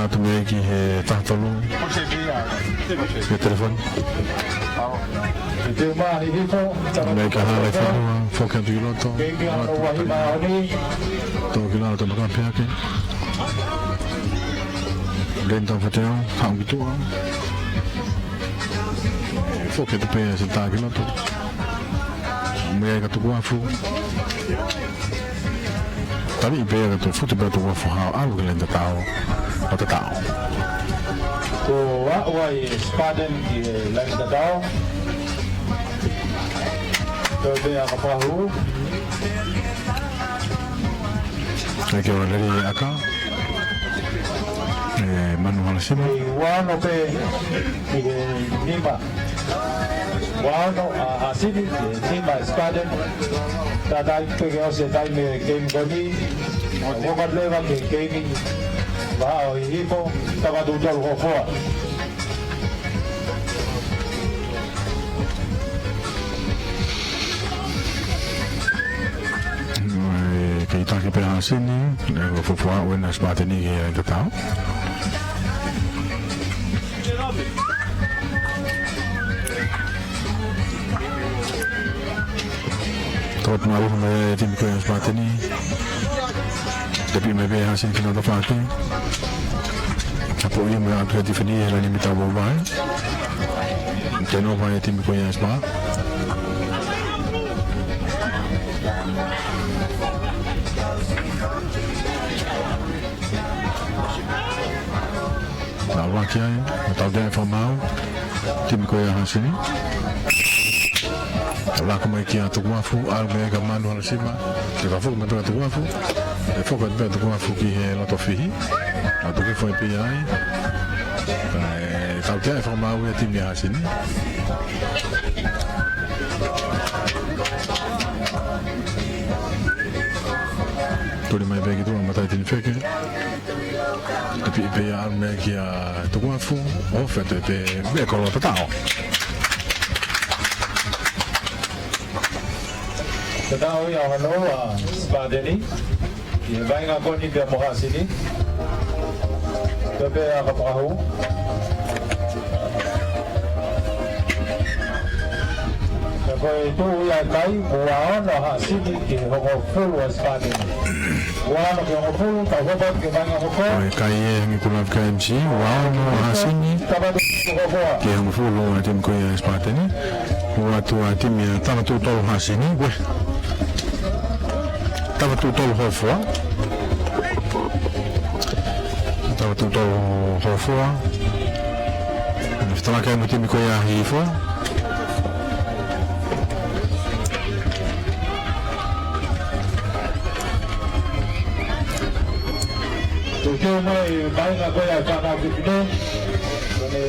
Atu mei ki he taha tolu. He telefoni. Mei ka hala i fanua, foki atu ki loto. Tau ki lalo tau makape ake. Leni Taufateau, haʻu ki tuʻa. Foki atu pē se tā ki loto. Mei ai ka tuku afu. Tali i pea ka tu futi pea tu ua foha ʻalu ki laine tatau. ʻO tatau. Ko ua ua i Spartan ki he laine tatau. Ko pea ka pahu. Ai ke ua lele aka. E, Manu Halasima. Ua ono pē ki he nima. Ua ono ʻa Haʻasini, nima Spartan. Tatai pē ke ʻosi e taimi e keimi ko eni. Ko ka leva ke keimi. Vahaʻa ʻo Hihifo, tama tu tolu ko foa. Kei taki pē Haʻasini, ne ko fofua ue na Spartan ki he tatau. Tō puna uhu mai e timi ko ia Spartan. Pea mei pē Hasini ki he loto fā ke. Hapo ia mo e ʻatu he tifeni he laine mita vauvai. Turnover ʻa e timi ko ia ʻa Spar. Naʻa ʻuluaki ai, ʻo tautea e fakamaau, timi ko ia ʻa Hasini. ʻO laka mai kia Tukuafu, ʻalu mei ai kia Manu Halasima, ke fakafoki mai pē kia Tukuafu, ʻe foki pē Tukuafu ki he loto fihi, ʻa Tukuafu ʻe pē ai, ʻe tautea e fakamaau ia timi ʻa Hasini. Tuli mai pē ki tuʻa matai tini feke. ʻE piʻi pē ia ʻalu mei ai kia Tukuafu, ʻo fete pē, pē kolo tatau. Tatau ia hono ua Spartani, ʻi he vaʻinga ko eni pea mo Hasini. Pea pē ʻa ka pahū. Ka ko e tuʻu ia kai, ua ono Hasini ki he hongofulu ʻa Spartani. Ua ono ki he hongofulu, tau hopo ki he vaʻinga hoko. Ko e kai ē, hangē ko e lave ʻa e M C, ua ono Hasini. Tavatuʻutolu Hofoa. Ki he hongofulu ʻa e timi ko ia ʻa Spartani. Ua atu ʻa e timi ʻa Tavatuʻutolu Hasini, ue. Tavatuʻutolu Hofoa. Tavatuʻutolu Hofoa. Fetalaki ai mo e timi ko ia ʻa Hihifo. Teu mai, mai ngā ko ia ʻa e fānau fefine. Kone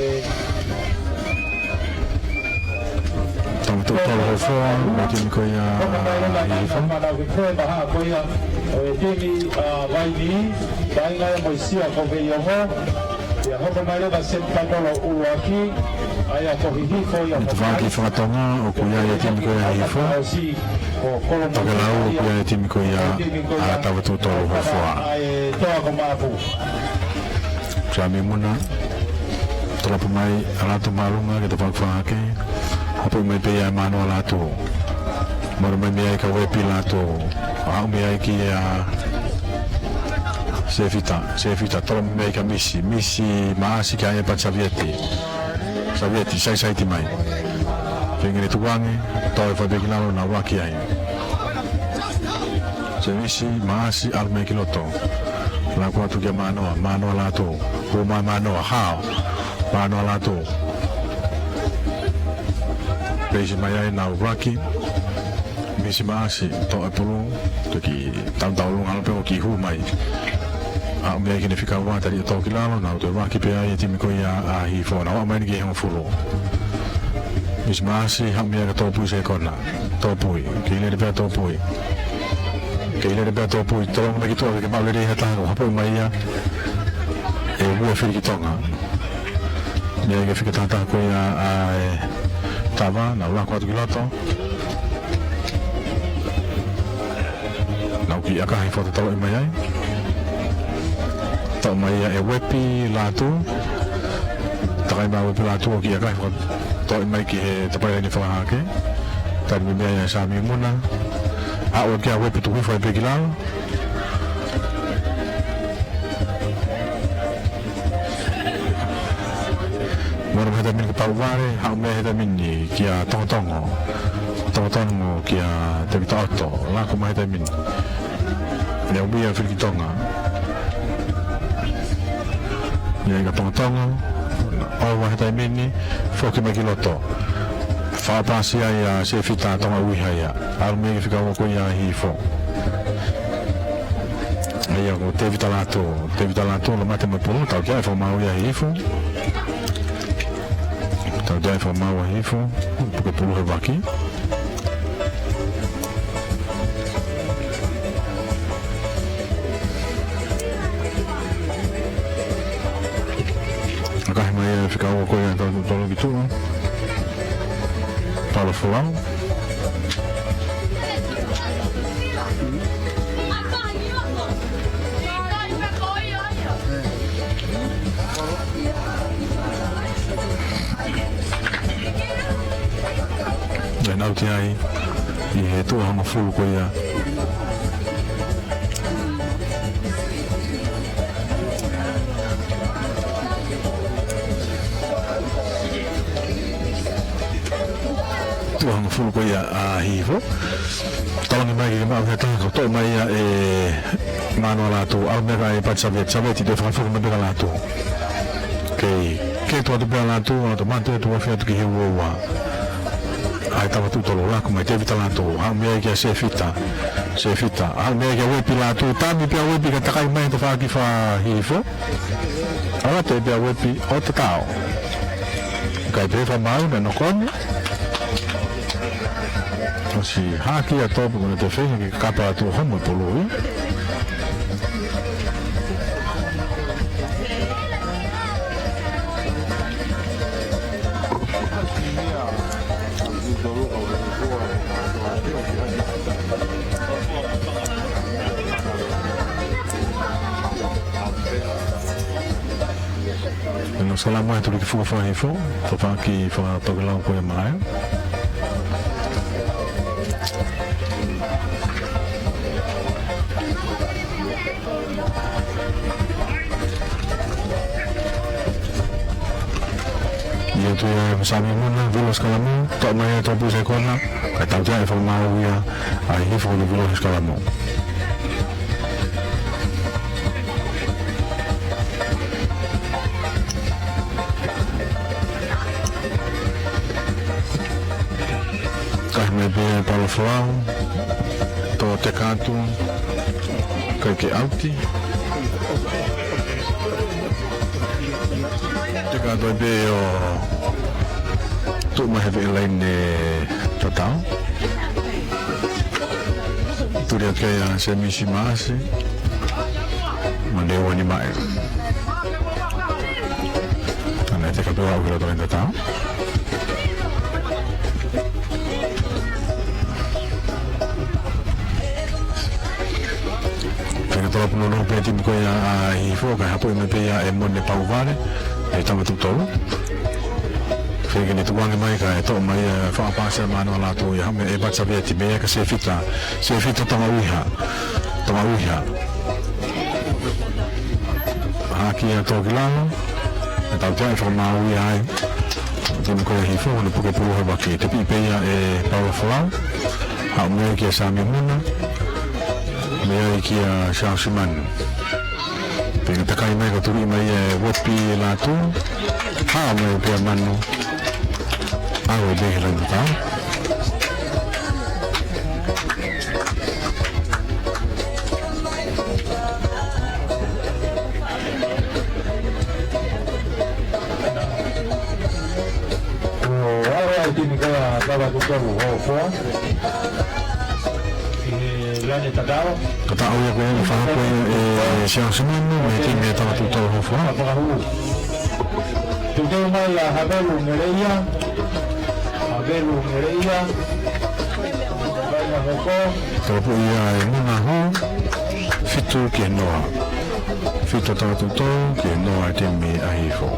Tama tau tau Hofoa, mo e timi ko ia ʻa Hihifo. Fānau fefine, maha ko ia ʻo e timi ʻa Vaini, tainga ia mo e sia ko Veiongo. Ia hoko mai leva Seni Paikolo ʻuluaki, ʻa ia ko Hihifo ia. Tafaʻaki fakatonga, ʻoku ʻi ai e timi ko ia ʻa Hihifo. Tokelau, ʻoku ʻi ai e timi ko ia ʻa Tavatuʻutolu Hofoa. ʻA e toa ko Mapu. Sami Muna, tolopo mai, ʻa Latu mālunga, ke tafaʻaki fakahake. Hapo mai pē ia ʻa Manoa Latu. Manoa mai mei ai kia Uepi Latu. Aʻu mei ai kia Sefita, Sefita, tolopo mai kia Misi, Misi Maasi kia Epati Savieti. Savieti, sai sai ti mai. Fengele tukuange, toe fai pē ki lalo naʻa ʻuluaki ai. Semisi Maasi, ʻalu mei ki loto. Laka atu kia Manoa, Manoa Latu. Hū mai Manoa, hao. Manoa Latu. Peisi mai ai naʻa ʻuluaki. Misi Maasi, toʻo e pulu, toki tautau lunga ʻalu pē ʻo ki hū mai. Aʻu mei ai ki he fika ua tali ʻo tō ki lalo, naʻa ʻuluaki pē ai e timi ko ia ʻa Hihifo, naʻa ʻo aʻu mai ni ki he hongofulu. Misi Maasi, haʻu mei ai kia Tōpui Sekona. Tōpui, kei lele pē ʻa Tōpui. Kei lele pē ʻa Tōpui, tolonga mai ki tuʻa ke maʻu lelei ha taha, ko hapo mai ia. ʻE ua fili ki Tonga. Mei ai ki he fika taha taha ko ia ʻa e Tava, naʻa ʻuluaki atu ki loto. Naʻa ʻo ki ʻakahi fo te taloʻi mai ai. Toʻo mai ia ʻe Uepi Latu. Takai mai Uepi Latu ʻo ki ʻakahi fo te taloʻi mai ki he tapai laine fakahake. Tali mei ai ʻa Sami Muna. Aʻu kia Uepi tuku hifo ai pē ki lalo. Moro mai he taimi ni kia Pauvale, haʻu mei he taimi ni kia Tongotongo. Tongotongo kia Tevita Oto, laka mai he taimi ni. Lea ui ʻa fili ki Tonga. Ia ʻi ka Tongotongo, ʻova he taimi ni, foki mai ki loto. Fakapasi ai ʻa Sefita Tonga Uiha ia. ʻAlu mei he fika ua ko ia ʻa Hihifo. ʻA ia ko Tevita Latu, Tevita Latu, ʻo mate mai pulu, tautea e fakamaau ia ʻa Hihifo. Tautea e fakamaau ʻa Hihifo, puke pulu he vaki. ʻAkahi mai e fika ua ko ia ʻa Tavatuʻutolu ki tuʻa. Palo Folau. ʻE nau te ai, ʻi he tuʻa hongofulu ko ia. Hongofulu ko ia ʻa Hihifo. Tauange mai ke maʻu ha taha, ka toʻo mai ia ʻe Manoa Lātū. ʻAlu mei ai ʻa e pati Saveti, Saveti, toe fakafoki mai pē kia Lātū. Kei, kei tuʻu atu pē ʻa Lātū, ʻalu atu mate atu, ofi atu ki he uaua. ʻAi Tavatuʻutolu, laku mai Tēvita Lātū, haʻu mei ai kia Sefita. Sefita, haʻu mei ai kia Uepi Lātū, tami pē ʻa Uepi kae takai mai ʻa e tafaʻaki faka-Hihifo. ʻAlu atu pē ʻa Uepi ʻo tatau. Kae pehē fakamaau naʻe nokoni. ʻOsi haki ʻa Topu, ko ʻene toe feinga ke kapa atu homo e pulu ia. Naʻe ʻosi ʻalu mai ʻa Tuliki Fuka faka-Hihifo, tafaʻaki faka-Tokelau ko ia maʻa. ʻAlu atu ia ʻa Sami Muna, Vilo Sikalamo, toʻo mai ʻa Topu Sekona, kae tautea ʻe fakamaau ia ʻa Hihifo ʻo Vilo Sikalamo. Kae mai pē ʻa Paulo Folau, toe teka atu, kae ke ʻauti. Teka atu ai pē ʻo tuʻu mai he veʻe laine tatau. Tuli atu ki ai ʻa Semisi Maasi mo Leuani Maʻe. Ana e teka pē ʻo aʻu ki loto laine tatau. Feinga tolo punono pē timi ko ia ʻa Hihifo, kae hapoʻi mai pē ia ʻe Mone Pauvale, ʻe Tavatuʻutolu. Feinga ke ne tukuange mai kae toʻo mai ʻa e fakapaasi ʻa Manoa Lātū ia, haʻu mei ai ʻa e pati Saveti, mei ai kia Sefita, Sefita Tonga Uiha, Tonga Uiha. Haki ʻa Tokilalo, ʻe tautea ʻe fakamaau ia ai. Timi ko ia Hihifo, ʻo ne puke pulu he vaki, tepiʻi pē ia ʻe Paulo Folau, haʻu mei ai kia Sami Muna, mei ai kia Charles Manu. Pea takai mai ka tuli mai ʻe Uepi Lātū, haʻu mai pē ʻa Manu, ʻalu pē he laine tatau. Ko e ʻalu ʻa e timi ko ia ʻa Tavatuʻutolu Hofoa ki he laine tatau. Ka tau ia ko e fakafoki ʻe Siaosimanu mei he timi ʻa Tavatuʻutolu Hofoa. Fakahū. Teuteu mai ʻa Havelu Ngeleia. Havelu Ngeleia. Vaʻinga hoko. Tolopuʻi ia ʻe Muna Hū, fitu ki he noa. Fitu ʻa Tavatuʻutolu ki he noa ʻa e timi ʻa Hihifo.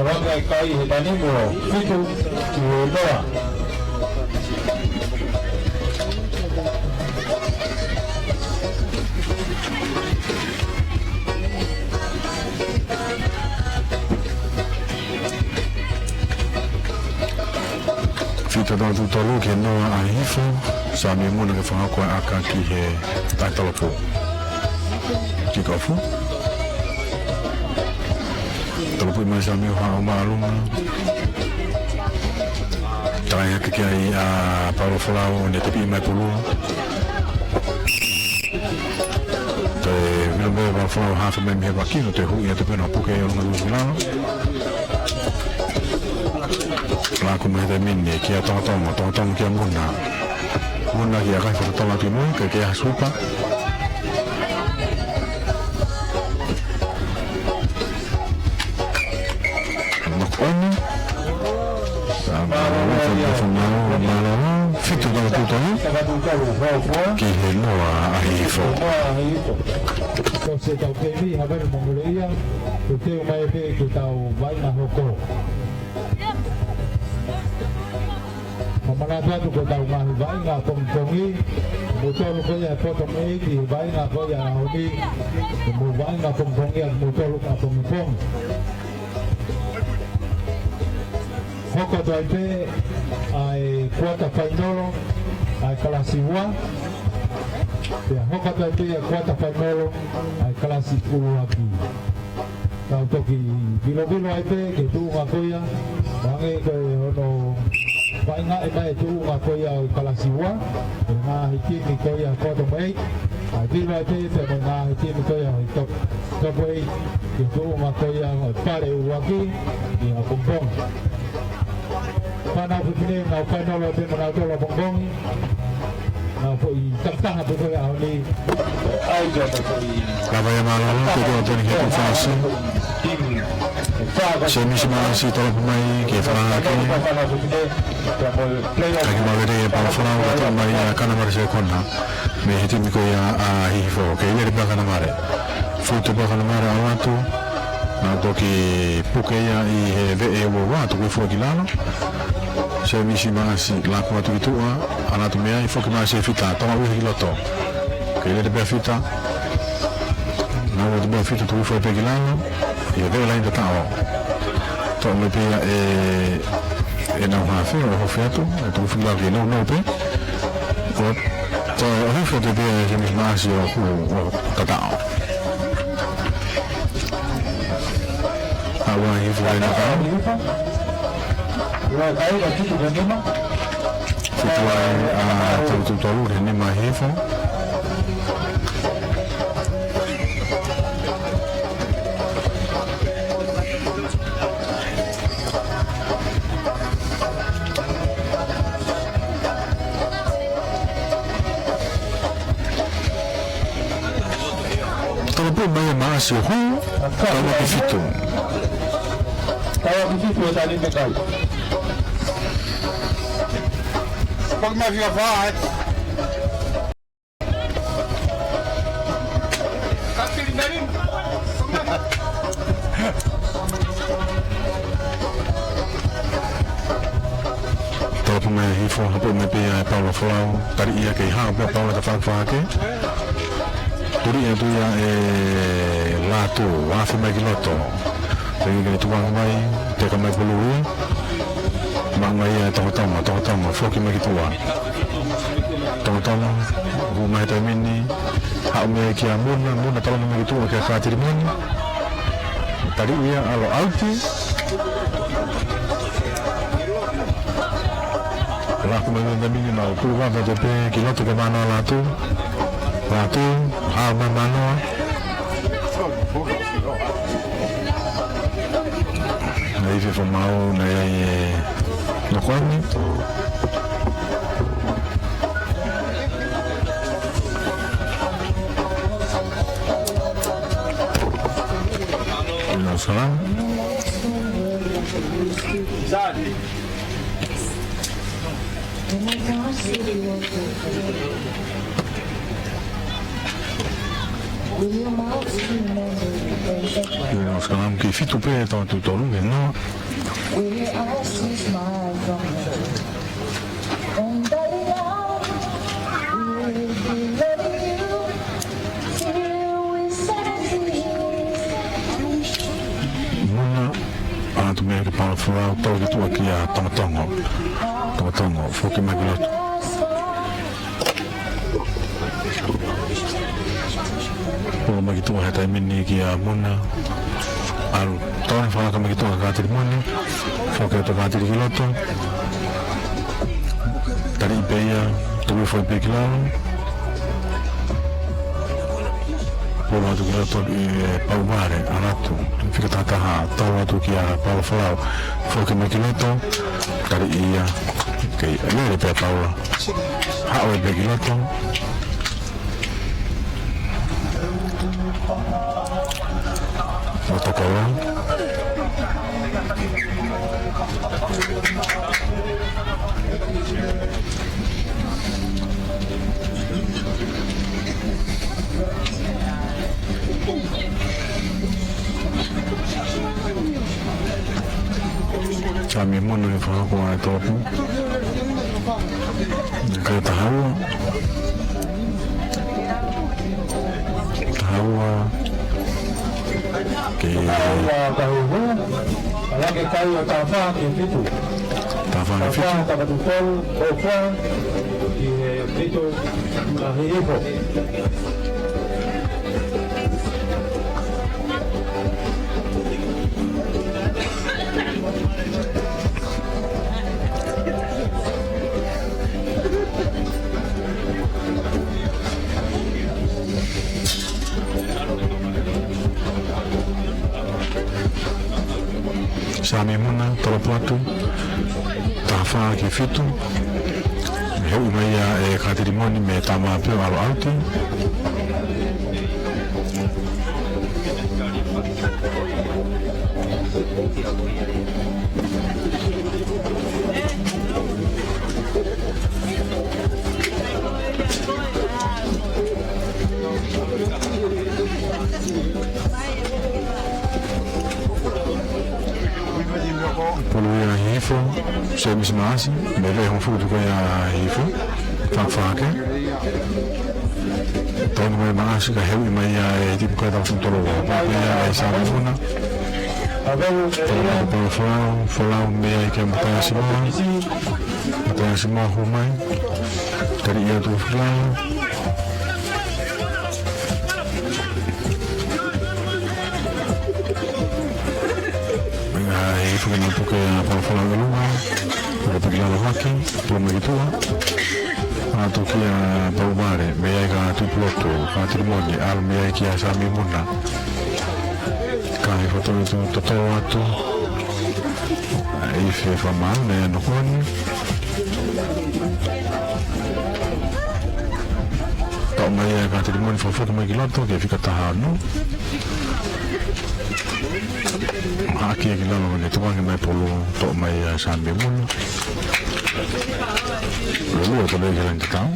Kalanga e kai he tanimu, fitu ki he noa. Fitu ʻa Tavatuʻutolu ki he noa ʻa Hihifo, Sami Muna ke fakahoko ʻa e ʻaka ki he taʻetolopō. Kick off. Tolopuʻi mai Sami ʻo haʻu ʻo māʻolunga. Takai hake ki ai ʻa Paulo Folau ʻo ne tepiʻi mai pulu. Toe vilo mai Paulo Folau, hafe mai mei he vaki, ʻo toe huʻi atu pē ʻo puke ʻi ʻolunga lua ki lalo. Laku mai he taimi ni kia Tongatonga, Tongatonga kia Muna. Muna ki he ʻaka, fakatau atu ki mui, kae kei ʻi ai ha suipa. Knock on. Mālō, mālō, mālō. Fitu ʻa Tavatuʻutolu ki he noa ʻa Hihifo. Ko e taʻu pē ni, Havelu mo Ngeleia, teuteu mai pē ke tau vaʻinga hoko. Ka manatu atu ko ʻetau ngaahi vaʻinga pongipongi, mou tolu ko ia he poto mei he vaʻinga ko ia ʻaho ni, mou vaʻinga pongipongi atu mou tolu ʻapongipongi. Hoko atu ai pē ʻa e kuata fainolo ʻa e kalasi ua. Pea hoko atu ai pē ʻa e kuata fainolo ʻa e kalasi ʻuluaki. Tau toki vilovilo ai pē ki he tuʻunga ko ia, hangē ko e hono vaʻinga ʻe mai e tuʻunga ko ia ʻo e kalasi ua, ʻe ngaahi timi ko ia bottom eight, ʻa e vilo ai pē pea mo e ngaahi timi ko ia ʻo e top, top eight, ki he tuʻunga ko ia ʻo e pale ʻuluaki, ʻi ʻapongipongi. Fānau fefine, nau fainolo pē mo nau tolo ʻapongipongi. Nau foʻi takitaha pē ko e ʻaho ni. Lava ia mālōlō, ko e kau teni ki he Tuʻi Fasi. Semisi Maʻasi tolopu mai ki he fala hake. Kae kiʻi maʻu lelei ʻe Palafolau, ka toʻo mai ʻa Kanamare Sekona. Mei he timi ko ia ʻa Hihifo, kei lele pē ʻa Kanamare. Futu pē ʻa Kanamare ʻalu atu. Nau toki puke ia ʻi he veʻe ua ua, tuku hifo ki lalo. Semisi Maʻasi, laku atu ki tuʻa, ʻalu atu mei ai, foki mai ʻa Fita, tonga ui ki loto. Kei lele pē ʻa Fita. Nau ʻalu atu pē ʻa Fita, tuku hifo pē ki lalo. ʻI he veʻe laine tataʻo. Toʻo mai pē ia ʻe, ʻenau hafe, ʻo hofe atu, ʻo tuku hifo ki lalo ke nounou pē. ʻO, ʻo hofe atu pē ʻa Semisi Maʻasi ʻo, ʻo, ʻo tataʻo. Haʻu ʻa Hihifo ʻi he nima. Futu ai ʻa Tautuʻutolu ʻi he nima ʻa Hihifo. Tolopu mai ʻa Maʻasi ʻo hū, tau ki fitu. Tau ki fitu e tani mekai. Pagi mai fia fā, ē. Tolopu mai ʻa Hihifo, hapo mai pē ia ʻe Paula Folau, tali ia kei hao pē ʻa Paula ta fakfake. Tuli atu ia ʻe Lātū, afe mai ki loto. Pea ke tuku ange mai, teka mai pulu ia. Maʻu mai ia ʻe Tongotongo, Tongotongo, foki mai ki tuʻa. Tongotongo, hū mai he taimi ni, haʻu mei ai kia Muna, Muna tala mai ki tuʻa kia Kātilimoni. Tali ia ʻalu ʻauti. Laku mai he taimi ni mau pulu vave atu pē ki loto ke manoa Lātū. Lātū, haʻu mai manoa. Naʻe ʻi fefo mau, naʻe ʻi ai e noko ni. Ina salam. Ina salam, ki fitu pē Tautuʻutolu, ke noa. Muna, ʻalu atu mei ai ki Paula Folau, tau ki tuʻa kia Tongotongo. Tongotongo, foki mai ki loto. Pulu mai ki tuʻa he taimi ni kia Muna. ʻAlu tau ni fakaka mai ki tuʻa kia Kātilimoni. Foki atu Kātili ki loto. Tali pē ia, tuku foʻi pē ki lalo. Pulu atu ki loto ʻe Paula Vale, ʻalu atu. Fika tahataha, tau atu kia Paula Folau. Foki mai ki loto. Tali ia, kei lele pē ʻa Paula. Haʻu pē ki loto. Motokolo. Ka mei Muna ke fakahoko ʻa e tolopu. Ka taha ua. Taha ua. Ke taha ua, taha ua. Hake kai ʻo Tafā ki he fitu. Tafā ki he fitu. Tafā, Tavatu tolu, Kōfua, ki he fitu, Lahi Ifo. Sami Muna, tolopu atu, Tafā ki he fitu. Heuʻi mai ia ʻe Katilimoni mei Tama pea ʻalu ʻauti. Pulu ia Hihifo, Semisi Maʻasi, mei he hongofulu ko ia Hihifo, fakafake. Tonu mai Maʻasi kae heuʻi mai ia ʻe he timu ko ia Tavatu tolu. Pea ko ia ʻe Sami Muna. Tonu mai Folau, Folau mei ai kia Mataiasi Moa. Mataiasi Moa hū mai. Tali ia tu Folau. Mei ai fuke na puke ʻa Folau ʻi ʻolunga. Puke ki lalo hake, puke mai ki tuʻa. ʻAlu atu kia Pauvale, mei ai kia Tupulotu, Katilimoni, ʻalu mei ai kia Sami Muna. Kae foto atu, toto atu. ʻAi fefamau, ne nokoni. Toʻo mai ʻe Katilimoni, fofoki mai ki loto, ke fika taha ono. Hake ki lalo, ne tukuange mai pulu, toʻo mai ʻe Sami Muna. Lulu, ʻo tole ki langi tatau.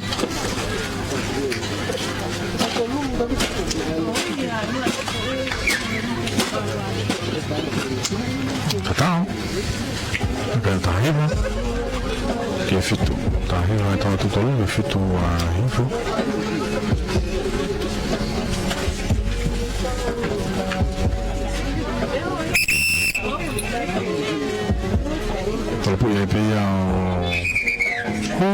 Tatau. Pea taha hiva ki he fitu. Taha hiva ʻa Tavatu tolu ki he fitu ʻa Hihifo. Tolopu ia pē ia ʻo hū.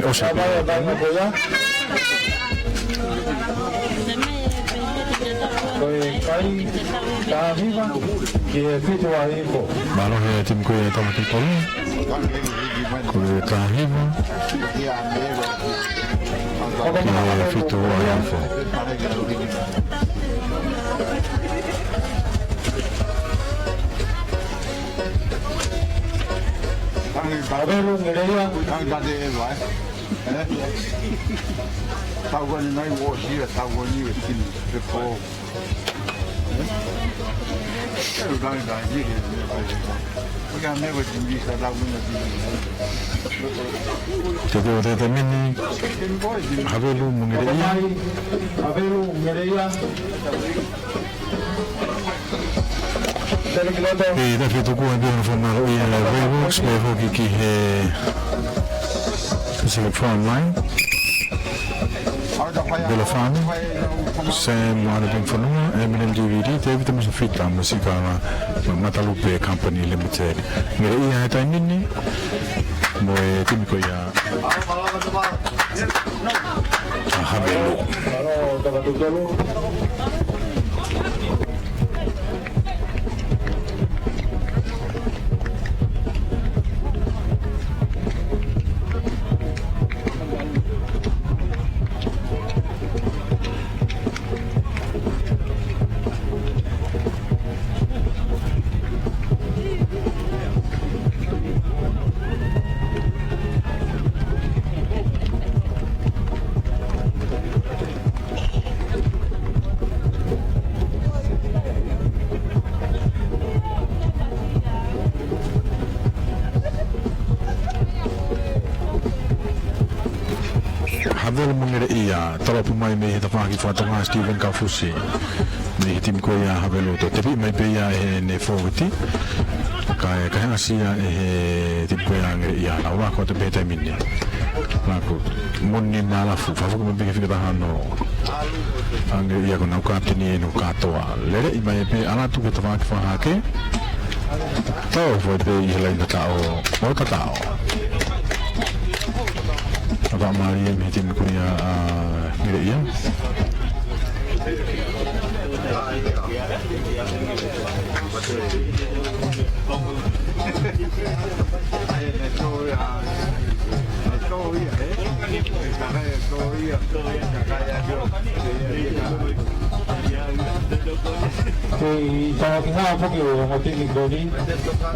ʻOsi pē. Ko e kai taha hiva ki he fitu ʻa Hihifo. Mālō he timu ko ia Tavatu tolu. Ko e taha hiva ki he fitu ʻa Hihifo. Tangi Pavelu Ngereia. Tangi Tate Eva, eh? Eh? Tau kani nai wo sia, tau kani e tini, e po. Eh? Eh, tangi tangi ni ke, eh, we can never be this, tau kani tini. Te teo te te mini, Havelu mo Ngereia. Havelu Ngereia. ʻI he tafi tuku ʻa e pia na fakamālō ʻi he Ray Works, pea foki ki he Pacific Frontline. Bela Fani, Sam Moana Ping Fonua, M and M D V D, David Masafita, Masikala, Matalupe Company Limited. Ngereia he taimi ni, mo e timi ko ia ʻa Havelu. Havelu mo Ngereia, tolopu mai mei he tafaʻaki fakatonga Steven Kaufusi. Mei he timi ko ia Havelu, toe tepi mai pē ia ʻe heʻene fōueti. Kae, kae ʻasi ia ʻe he timi ko ia Ngereia, nau laka atu pē he taimi ni. Lako, Moni Malafu, fakafoki mai pē ki he fika taha ono. ʻAnge ia ko ʻenau kapiteni ʻe nau kātoa. Lele mai pē ʻalu atu ki he tafaʻaki fakahahake. Tau fai pē ʻi he laine tataʻo, ʻo tataʻo. ʻA fakamālie mei he timi ko ia ʻa Ngeleʻia. Kei tau ki ngā foki ʻo e ongo timi ko eni,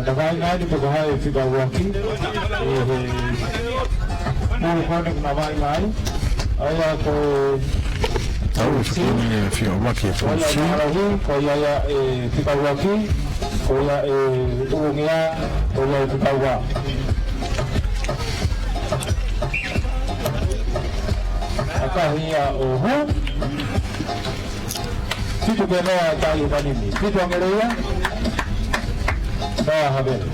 na vaʻinga ni pe ko hai e fika ʻuluaki. ʻE he pulu ko eni na vaʻinga ai. ʻA ia ko e Tau e fika ʻuluaki, e fika ʻuluaki e pulu ko ia C. Mahalahi, ko ia ia e fika ʻuluaki, ko ia e ʻulungia, ko ia e fika ua. ʻAkahi ia ʻo hū. Fitu ki he noa e taʻi ʻe Panini. Fitu ʻa Ngeleʻia. Noa Havelu.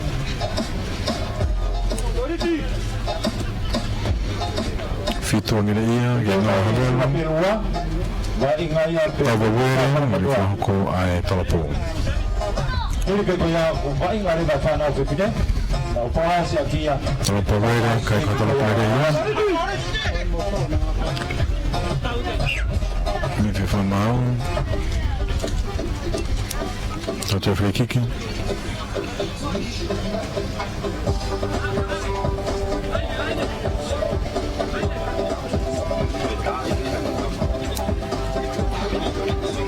Fitu ʻa Ngeleʻia, ki he noa ʻa Havelu. Pelu ua, vaʻinga ia pē. Tau vavere, mo ni fakahoko ʻa e tolopo. Hili pē ko ia, ko vaʻinga leva fānau fefine. Tau pō ʻasi ʻaki ia. Tolopo vere, kai ka tolopo vere ia. Mei he fefamau. Tau te free kick.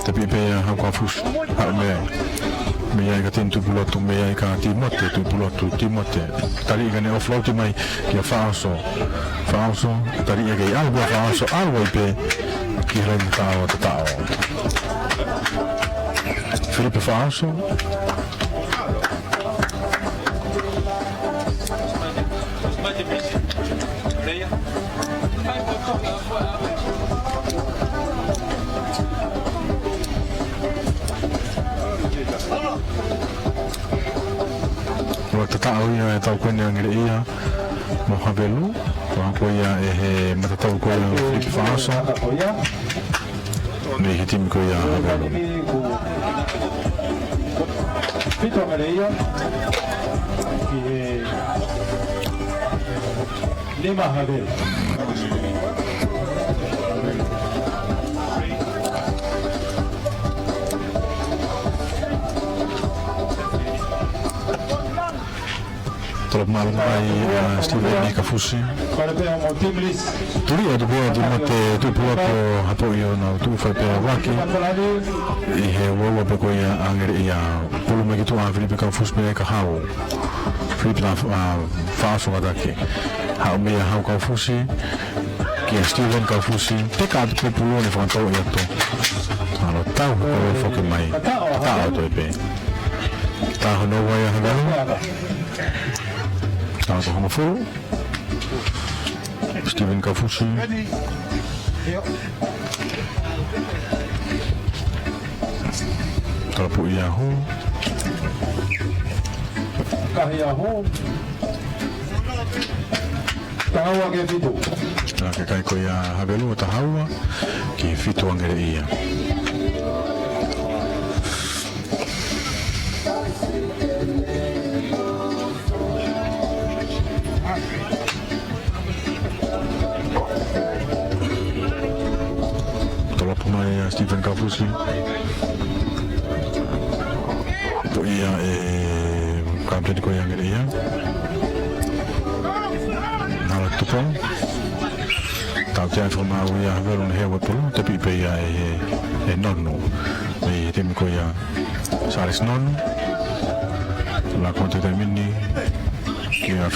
Tepi pē ia Haukaufusi. Haʻu mei ai. Mei ai ka Tini Tuʻipulotu, mei ai ka Timote, Tuʻipulotu, Timote. Tali ʻi ka ne offload mai kia Faʻaoso. Faʻaoso, tali ʻi kei ʻalu pē Faʻaoso, ʻalu ai pē ki he laine tataʻo, tataʻo. Filipe Faʻaoso. Ua tataʻo ia e tau ko eni ʻa Ngeleʻia mo Havelu. Ua ko ia ʻe he matatau ko ia Filipe Faʻaoso. Mei he timi ko ia Havelu. Fitu ʻa Ngeleʻia ki he nima ʻa Havelu. Tolopo mālōlō mai ʻa Steven Kafusi. Tuli atu pē ʻa Timote Tuʻipulotu, hapoʻi ʻo nau tuʻu fai pē ʻa Vaki. ʻI he uaua pē ko ia ʻa Ngeleʻia, pulu mai ki tuʻa ʻa Filipe Kafusi pea ka hau. Filipe na, ʻa, Faʻaoso kataki. Haʻu mei ai Haukaufusi kia Steven Kafusi. Teka atu pē pulu ne fakatau ia to. ʻAlu tau ko e foki mai. Tataʻo atu pē. Taha noa ia Havelu. Taha ko hongofulu. Steven Kafusi. Tolopo ia hū. Kahi ia hū. Taha ua ki he fitu. Ka ke kai ko ia Havelu, taha ua ki he fitu ʻa Ngeleʻia. Tolopo mai ʻa Steven Kafusi. Hapoʻi ia ʻe he kapiteni ko ia ʻa Ngeleʻia. Nala Tupou. Tautea e fakamaau ia Havelu ne he ua pulu, tepi pē ia ʻe, ʻe Nonu. Mei he timi ko ia Charles Nonu. Lako atu e taimi ni kia